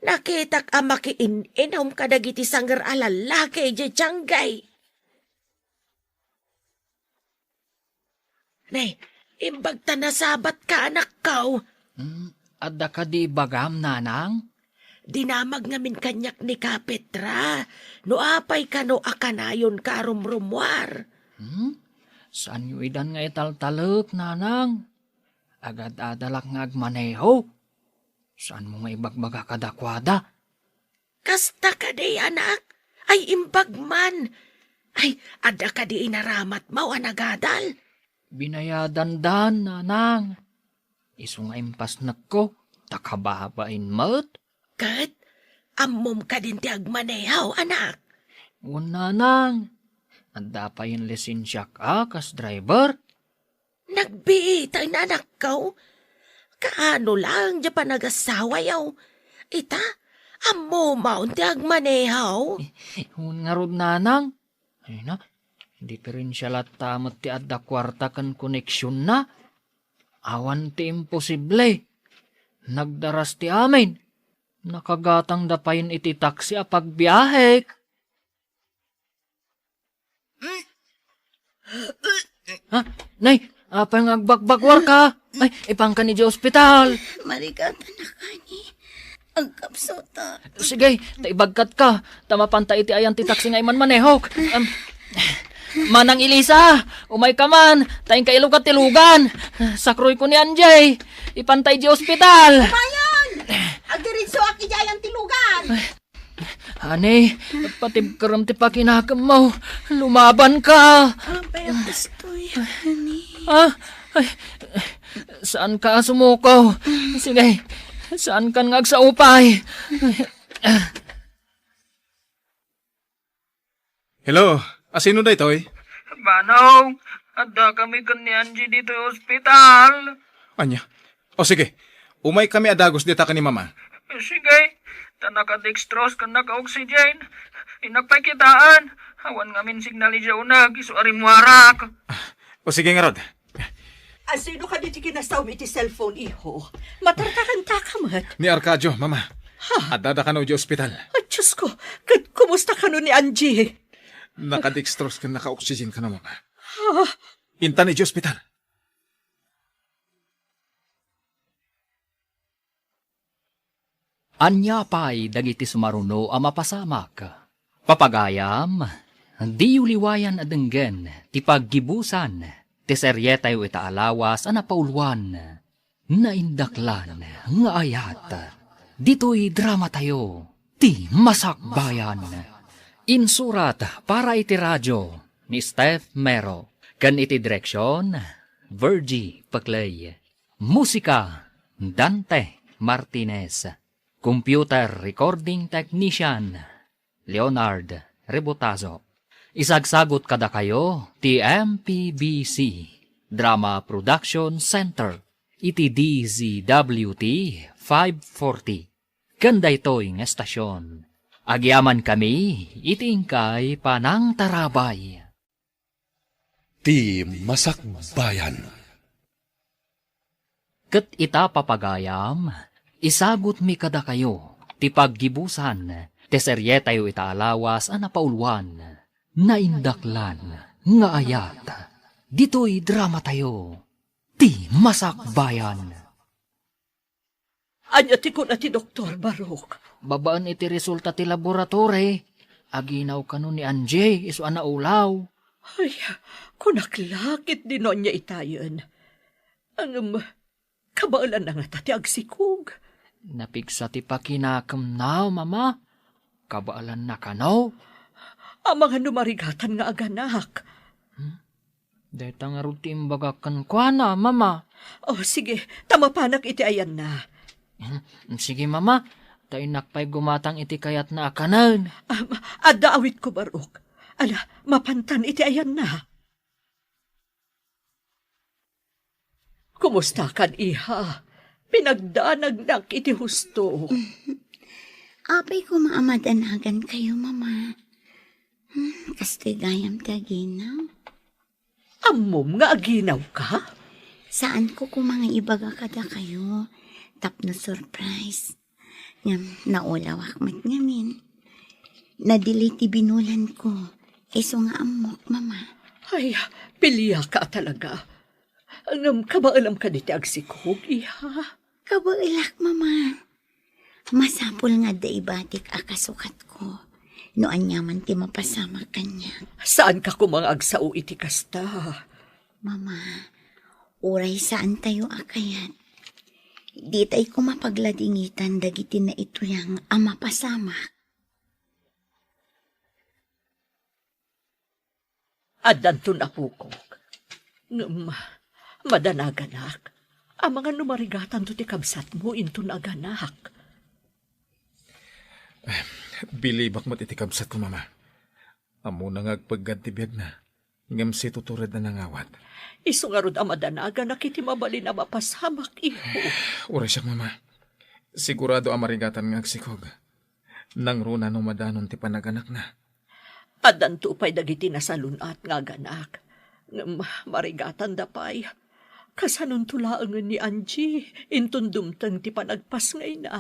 nakitak a makiin-inum kadagiti sanger a lallaki idiay tianggay. Ne, imbag ta nasabatka, anakko. Hmm, adda kadi ibagam, nanang? Dinamag ngamin kaniak ni Kapetra, no apay kano a kanayonka a rumrumuar. Hmm? Saanyo idan nga italtalek, nanang? Agad-adalak nga agmaneho. Saanmo nga ibagbaga kadakuada? Kasta kadi, anak? Ay, imbag man. Ay, adda kadi inaramatmo a nagadal? Binayadandan, nanang. Isu nga impasnekko, ta kababain met. Ket, ammom kadin ti agmaneho, anak? Wen, nanang. Adda payen lisensiak a kas driver. Nagbiit, ay, nanakko. Kaano lang diay panagasawayo? Ita, ammom ti agmaneho? Wen ngarud, nanang. Ay na, diferensia latta met ti adda kuarta ken koneksionna. Awan ti imposible. Nagdaras ti amin. Nakagatangda payen iti taksi a pagbiahek. Ha? Nay, apay nga agbakbakwarka? Ay, ipanka idiay ospital. Marigatan a kani. Agkapsuta. Sige, ta ibagkatka. Ta mapanta iti ayan ti taksi nga imanmanehok. Am, Manang Elisa, umayka man, ta inka ilugat ti lugan. Sakroyko ni Angie. Ipanta idiay ospital. Umayon! Agdiritsuak idiay ayan ti lugan. Ani, patibkerem ti pakinakemmo. Lumabanka. Apay a kastoy, ani? Ah, ay, saanka a sumuko. Sige, saankan nga agsaupay. Hello, asino daytoy? Manong, adda kami ken ni Angie ditoy ospital. Ania? O sige, umay kami a dagus dita ken ni Mama. Sige, ta naka-dextrose ken naka-oxygen. Innak pay kitaen. Awan ngamin signal idiay uneg, isu a rimmuarak. O sige ngarud. Asino kadi ti kinasawmi iti cellphone, iho? Matartakan ta ka met. Ni Arcadio, Mama. Ha? Addada kano idiay ospital. Ay, Diyos ko, ket kumusta kano ni Angie? Naka-dextrose ken naka-oxygen kano, Mama. Ha? Intan idiay ospital. Ania pay dagiti sumaruno a mapasamak? Papagayam, diyo liwayan a denggen ti paggibusan ti serietayo ita a lawas a napauluan, Naindaklan nga Ayat. Ditoy dramatayo, Ti Masakbayan. Insurat para iti radio ni Steph Mero, ken iti direksion, Virgie Peclay. Musika, Dante Martinez. Computer recording technician, Leonard Rebotazo. Isagsagut kadakayo ti M P B C Drama Production Center iti D Z W T five forty. Ken daytoy nga estasion, agyamankami iti inkay panangtarabay. Ti Masakbayan. Ket ita, papagayam, isagutmi kadakayo ti paggibusan ti serietayo ita a lawas a napauluan, Naindaklan nga Ayat. Ditoy dramatayo, Ti Masakbayan. Ania ti kuna ti doktor, Barok? Babaen iti resulta ti laboratory, aginaw kano ni Angie isu a naulaw. Ay, kunak la ket di no ania itayen. Ngem, kabaelanna ngata ti agsikog? Napigsa ti pakinakemna, Mama. Kabaelanna kano? Amangan no marigatan nga aganak. Hmm? Dayta ngarud ti imbagak kenkuana, Mama. Oh, sige, ta mapanak iti ayanna. Hmm, sige, Mama. Ta innak pay gumatang iti kayatna a kanen. Am, adda awitko, Barok. Ala, mapantan iti ayanna. Kumustakan, iha? Pinagdanagnak iti husto. Apay koma a madanagankayo, Mama. Hmm, kastoy gayam ti aginaw. Ammom nga aginawka? Saanko koma nga ibaga kadakayo tapno surprise. Ngem naulawak met ngamin. Nadelay ti binulanko. Isu nga ammok, Mama. Ay, piliaka a talaga. Ngem kabaelam kadi ti agsikog, iha? Kabaelak, Mama. Masapul nga adda ibatik a kasukatko no aniaman ti mapasamak kaniak. Saanka koma nga agsao iti kasta? Mama, uray saantayo a kayat, ditay koma pagladingitan dagiti naituyang a mapasamak. Addanton apokok. Ngem, madanaganak. Amangan no marigatanto ti kabsatmo inton aganak. Bilibak met iti kabsatko, Mama. Ammona nga agpeggad ti biagna, ngem situturedna nangawat. Isu ngarud a madanaganak iti mabalin a mapasamak, iho. Uray siak, Mama. Sigurado a marigatan nga agsikog. Nangruna no madanon ti panaganakna. Addanto pay dagiti nasalun-at nga aganak. Ngem marigatanda pay. Kasanonto laengen ni Angie, inton dumteng ti panagpasngayna.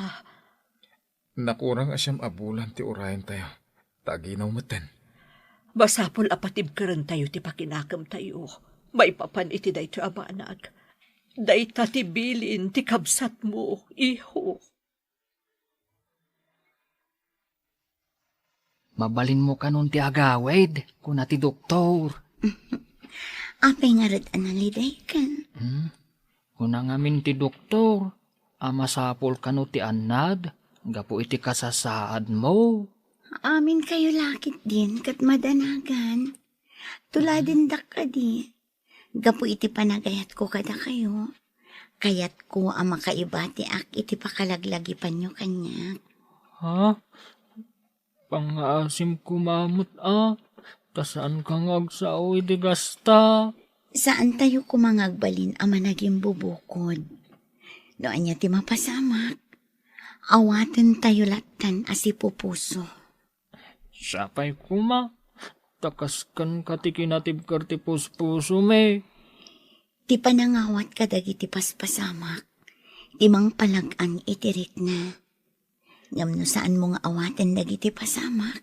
Nakurang a siam a bulan ti urayentayo, ta aginaw metten. Masapul a patibkerentayo ti pakinakemtayo maipapan iti daytoy a banag. Dayta ti bilin ti kabsatmo, iho. Mabalinmo kanon ti agawid, kuna ti doktor. Apay ngarud a nalidaykan? Hmm? Kuna ngamin ti doktor, a masapul kano ti annad gapu iti kasasaadmo. Amin kayo lakit din ket madanagan. Tuladendak kadi. Gapu iti panagayatko kadakayo, kayatko a makaibatiak iti pakalaglagipanyo kaniak. Ha? Pangngaasim koma met a, ta saanka nga agsao iti kasta. Saantayo koma nga agbalin a managimbubukod. No ania ti mapasamak, awatentayo lattan a sipupuso. Sapay koma, ta kas kenka ti kinatibker ti puspusomi. Ti panangawat kadagiti paspasamak, ti mangpalag-ang iti rikna. Ngem no saanmo nga awaten dagiti pasamak,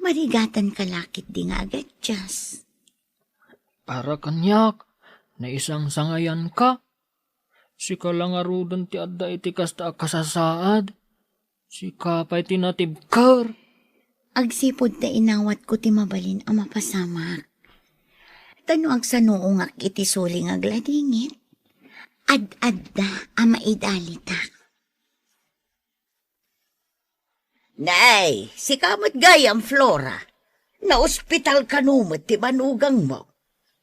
marigatanka la ketdi nga agadias. Para kaniak, naisangsangayanka. Sika la ngaruden ti adda iti kasta a kasasaad. Sika pay ti natibker. Agsipud ta inawatko ti mabalin a mapasamak. Ta no agsanuongak iti suli nga agladingit, ad-adda a maidalitak. Nay, sika met gayam, Flora. Naospital kano met ti manugangmo?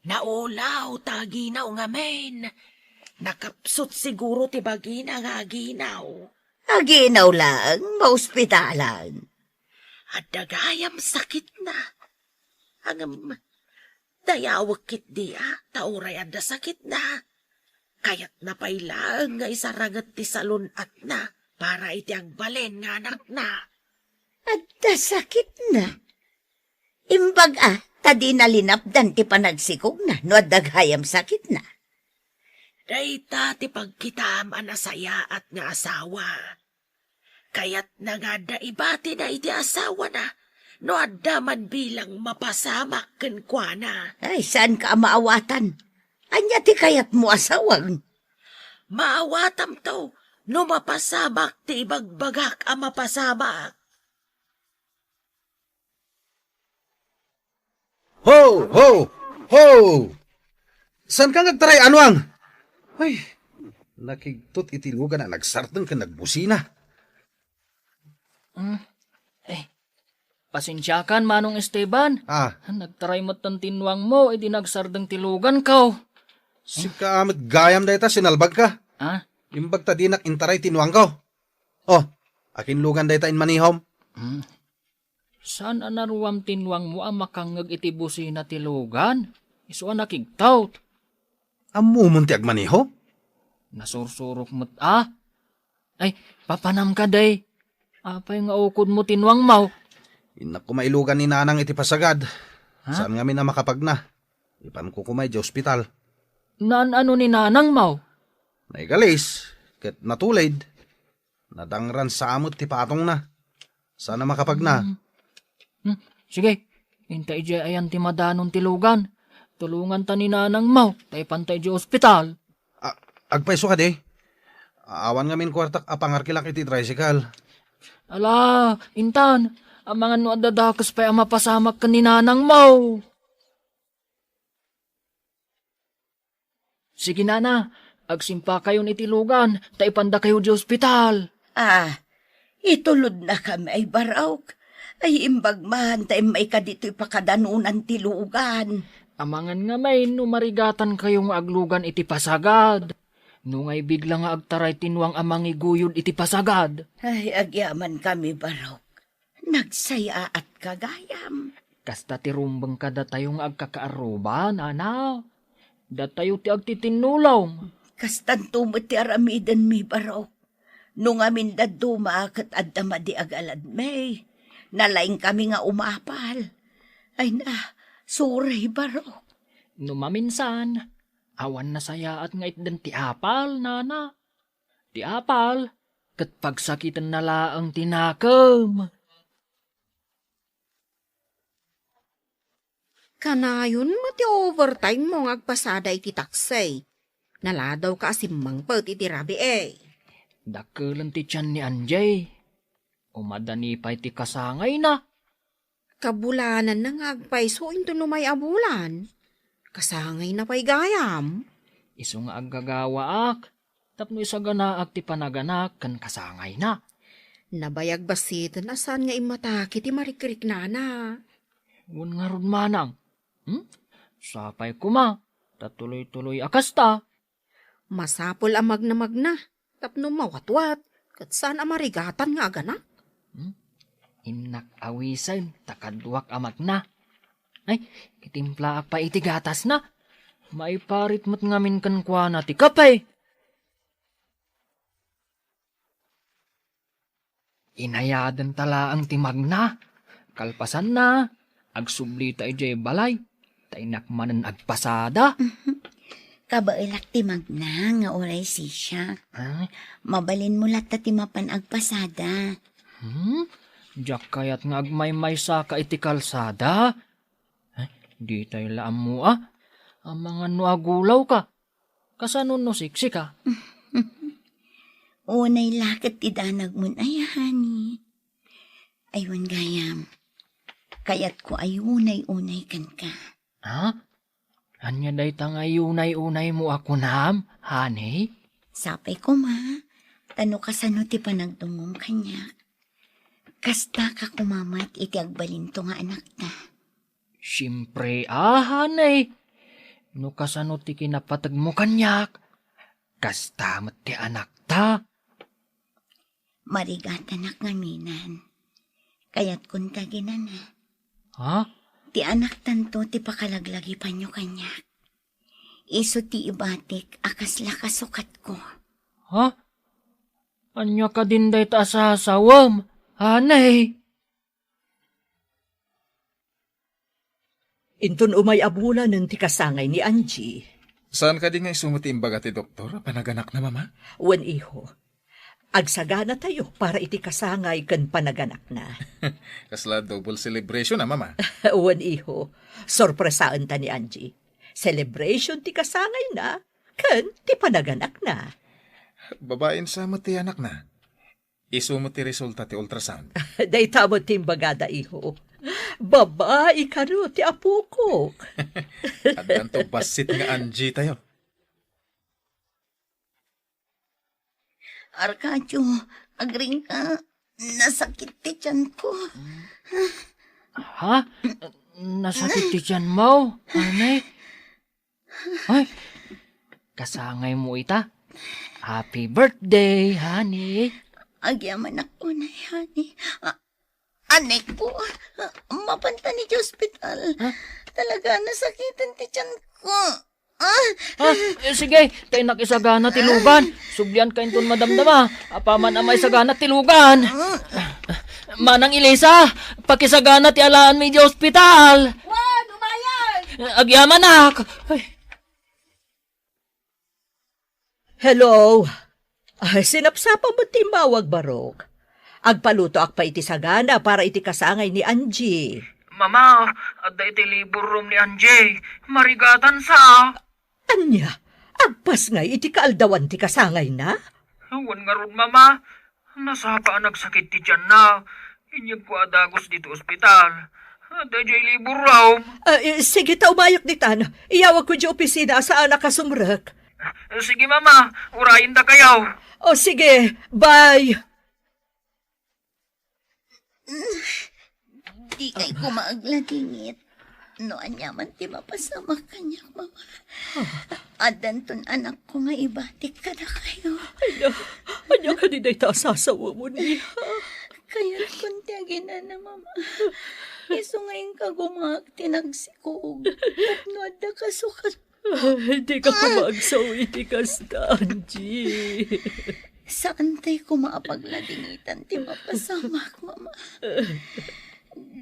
Naulaw ta aginaw ngamin. Nakapsut siguro ti bagina nga aginaw. Aginaw laeng, maospitalan. Adda gayam sakitna. Ngem, dayawek ketdi a, ta uray adda sakitna. Kayatna pay laeng nga isaranget ti salun-atna para iti agbalin nga anakna. Adda sakitna? Imbag a, ta dina linapdan ti panagsikogna no adda gayam sakitna. Dayta ti pagkitam a nasayaat nga asawa. Kayatna nga adda ibatina iti asawana no adda man bilang mapasamak kenkuana. Ay, saanka a maawatan. Ania ti kayatmo a sawag? Maawatamto no mapasamak ti ibagbagak a mapasamak. Ho! Ho! Ho! Saanka nga agtaray, Anuang? Ay, nakigtot iti lugan a nagsardeng ken nagbusina. Mm. Eh, pasensiakan, Manong Esteban. Ah. Nagtaray metten ti nuangmo idi nagsardeng ti luganko. Sika met gayam dayta, sinalbagka. Ah? Imbag ta dinak intaray ti nuangko. Oh, akin lugan dayta inmanihom? Hmm. Saan a naruam ti nuangmo a makangngeg iti busina ti lugan? Isu a nakigtot. Ammomon ti agmaneho? Nasursurok met a. Ay, papanam ka, day. Apay nga ukodmo ti nuangmo? Innak koma ilugan ni Nanang iti pasagad. Ha? Saan ngamin a makapagna. Ipanko koma idiay ospital. Naan-ano ni Nanangmo? Naigalis, ket natulid. Nadangran sa met ti patongna. Saan a makapagna. Hmm. Hmm. Sige, inta idiay ayan ti madanon ti lugan. Tulonganta ni Nanangmo, ta ipanta idiay ospital. A-, agpayso kadi? Awan ngamin kuartak a pangarkilak iti tricycle. Ala, intan, amangan no adda dakes pay a mapasamak ken ni nanangmo. Sige, nana, agsimpakayon iti lugan, ta ipandakayo di ospital. Ah, itulodnakami ay barok. Ay, imbag man ta immayka ditoy pakadanunan ti lugan. Amangan ngamin no marigatankayo nga aglugan iti pasagad. No nga ibigla nga agtaray ti nuang a mangiguyod iti pasagad. Ay, agyamankami barok. Nagsayaatka gayam. Kasta ti rumbeng kadatayo nga agkakaarruba, nana. Datayo ti agtitinnulong. Kastanto met ti aramidenmi, barok. No ngamin dadduma ket adda madi agaladmi, nalaingkami nga umapal. Ay na, sorry, barok. No maminsan, awan nasayaat nga itden ti apal, nana. Ti apal, ket pagsakitenna laeng ti nakem. Kanayon met ti overtime mo nga agpasada iti taksi. Naladawka a simmangpet iti rabii. Dakkelen ti tian ni Anjay. Umadani pay ti kasangayna. Kabulananna nga agpayso inton umay a bulan. Kasangayna pay gayam. Isu nga aggagawaak tapno isaganaak ti panaganak ken kasangayna. Nabayag bassiten a saan nga immatake ti marikriknana. Wen ngarud manang. Hmm? Sapay koma, ta tuloy-tuloy a kasta. Masapul a magnamagna tapno mawatwat ket saan a marigatan nga aganak. Hmm? Innak awisen ta kaduak a magna. Ay, itimplaak pay iti gatasna. Maiparit met ngamin kenkuana ti kape. Inayadenta laeng ti magna. Kalpasanna, agsublita idiay balay, ta innak manen agpasada. Kabaelak ti magna nga uray sisiak. Ah? Mabalinmo latta ti mapan agpasada. Hmm? Diak kayat nga agmaymaysaka iti kalsada. Eh, ditay la ammo a. Amangan no agulawka. Kasano no siksika? Unay la ket ti danagmon aya, honey. Ay, wen gayam, kayatko a unay-unay kenka. Ha? Ania dayta nga unay-unaymo a kunam, honey? Sapay koma, ta no kasano ti panagdumngom kaniak, kastaka koma met iti agbalinto nga anakta. Siempre a, honey. No kasano ti kinapategmo kaniak, kasta met ti anakta. Marigatanak ngaminen. Kayatkonta, ginana. Ha? Ti anaktanto ti pakalaglagipanyo kaniak. Isu ti ibatik a kasla kasukatko. Ha? Ania kadin dayta a sasawem, honey? Inton umay a bulanen ti kasangay ni Angie. Saan kadi nga isu met ti imbaga ti doktor a panaganakna, Mama? Wen, iho. Agsaganatayo para iti kasangay ken panaganakna. Kasla double celebration a, Mama? Wen, iho. Sorpresaenta ni Angie. Celebration ti kasangayna ken ti panaganakna. Babain sa met ti anakna? Isu met ti resulta ti ultrasound. Dayta met ti imbagada, iho. Babai kano ti apokok. Addanto bassit nga Angie tayo. Arcadio, agringka. Nasakit ti tiyanko. Ha? Nasakit ti tiyanmo, honey? Ay, kasangaymo ita. Happy birthday, honey. Agyamanak unay, honey. A-, aneko, mapanta ni ti ospital. Ha? Talaga, nasakiten ti tiyanko. Ah! Ah, eh, sige, ta innak isagana ti lugan. Sublianka inton madamdama. Apaman a maisagana ti lugan. Manang Elisa, pakisagana ti alaanmi idiay ospital. Wan, umayan! Agyamanak. Ay. Hello. Ay, sinapsapa met ti immawag, Barok. Agpalutoak pay iti sagana para iti kasangay ni Angie. Mama, adda iti labor room ni Angie. Marigatan sa. Ania? Agpasngay iti kaaldawan ti kasangayna? Awan ngarud, Mama. Nasapa a nagsakit ti tianna. Inyegko a dagus ditoy ospital. Adda idiay labor room. Ah, eh, sige ta, umayok ditan. Iyawagko idiay opisina a saanak a sumrek. Sige, Mama. Urayen dakayo. O, sige. Bye. Dikay koma agladingit. No aniaman ti mapasamak kaniak, Mama. Addanton anakko nga ibatik kadakayo. Ania, ania kadi dayta a sasawamon, iha? Kayatkon ti aginana, Mama. Isu nga inka gumaak ti nagsikog tapno adda kasukat. Ay, dika koma agsaw iti kasta, Angie. Saantay koma a pagladingitan ti mapasamak, Mama.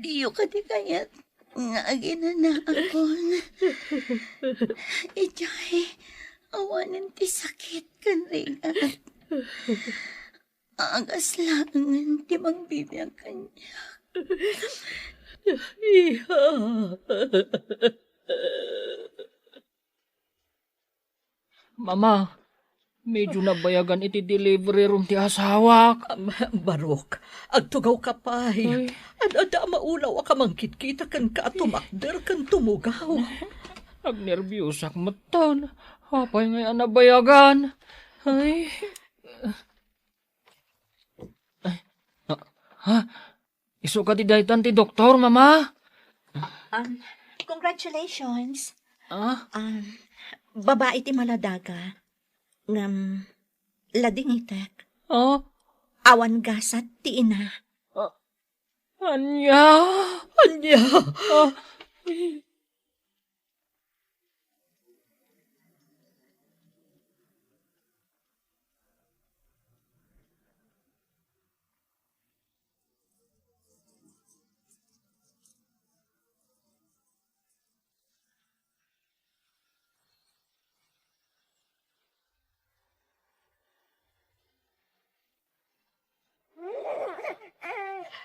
Diyo kadi kayat nga aginanaakon? Idiay, awanen ti sakit ken rigat. Agas laengen ti mangbibiag kaniak. Iha. Mama, medyo nabayagan iti delivery room ti asawak. Am, Barok, agtugawka pay. Ay. Ad-adda a maulaw a kamangkitkita kenka a tumakder ken tumugaw. Agnerbiosak metten. Apay ngay a nabayagan? Ay. Ay. Ah, ha? Isu kadi daytan ti doktor, Mama? Um, congratulations. Ah? Um, babai ti maladaga. Ngem, ladingitek. Ah? Awan gasat ti ina. Ah, ania? Ania? Ah.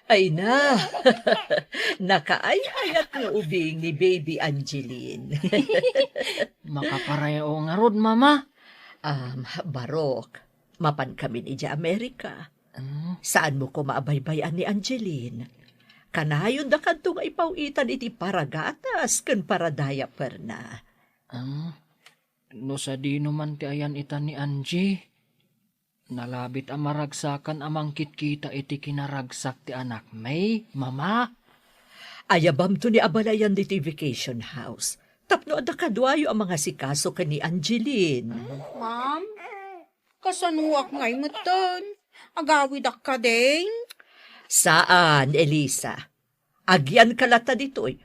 Ay na, nakaay-ayat nga ubing ni Baby Angeline. Makaparaya ngarud, Mama. Um, Barok, mapan kamin idiay Amerika. Mm. Saanmo koma a baybay-an ni Angeline? Kanayon dakadto nga ipaw-itan iti paragatas ken paradayaperna. Ah, no sadino man ti ayan-itan ni Angie, nalabit a maragsakan a mangkitkita iti kinaragsak ti anakmi, Mama. Ayabamto ni abalayan ditoy vacation house tapno adda kaduayo a mangasikaso ken ni Angeline. Ma'am, kasanoak ngay metten? Agawidak kadin? Saan, Elisa. Agyanka latta ditoy.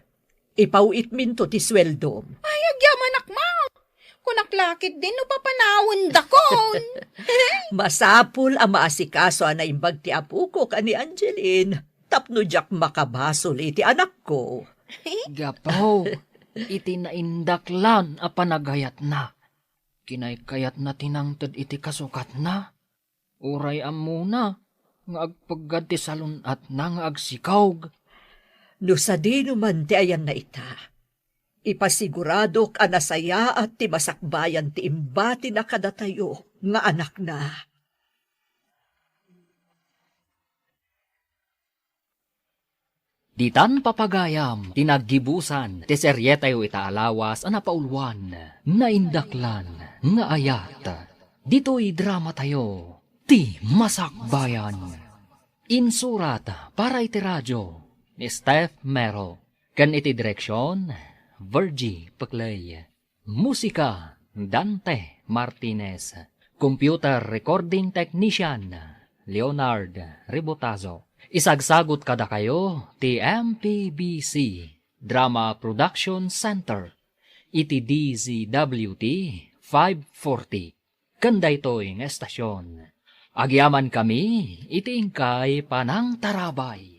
Ipaw-itminto ti sueldom. Ay, agyamanak, ma! Kunak la ketdin no papanawendakon. Masapul a maasikaso a naimbag ti apokok a ni Angeline tapno diak makabasol iti anakko. Gapu iti naindaklan a panagayatna, kinaykayatna ti nangted iti kasukatna. Uray ammona nga agpeggad ti salun-atna nga agsikog. No sadino man ti ayanna ita, ipasiguradok a nasayaat ti masakbayan ti imbatina kadatayo nga anakna. Ditan papagayam ti naggibusan ti serietayo ita a lawas a napauluan, Naindaklan nga Ayat. Ditoy dramatayo, ti Masakbayan. Insurat para iti radio ni Steph Mero, ken iti direksion, Virgie Peclay. Musika, Dante Martinez. Computer recording technician, Leonard Rebotazo. Isagsagut kadakayo ti M P B C Drama Production Center iti D Z W T five forty. Ken daytoy nga estasion, agyamankami iti inkay panangtarabay.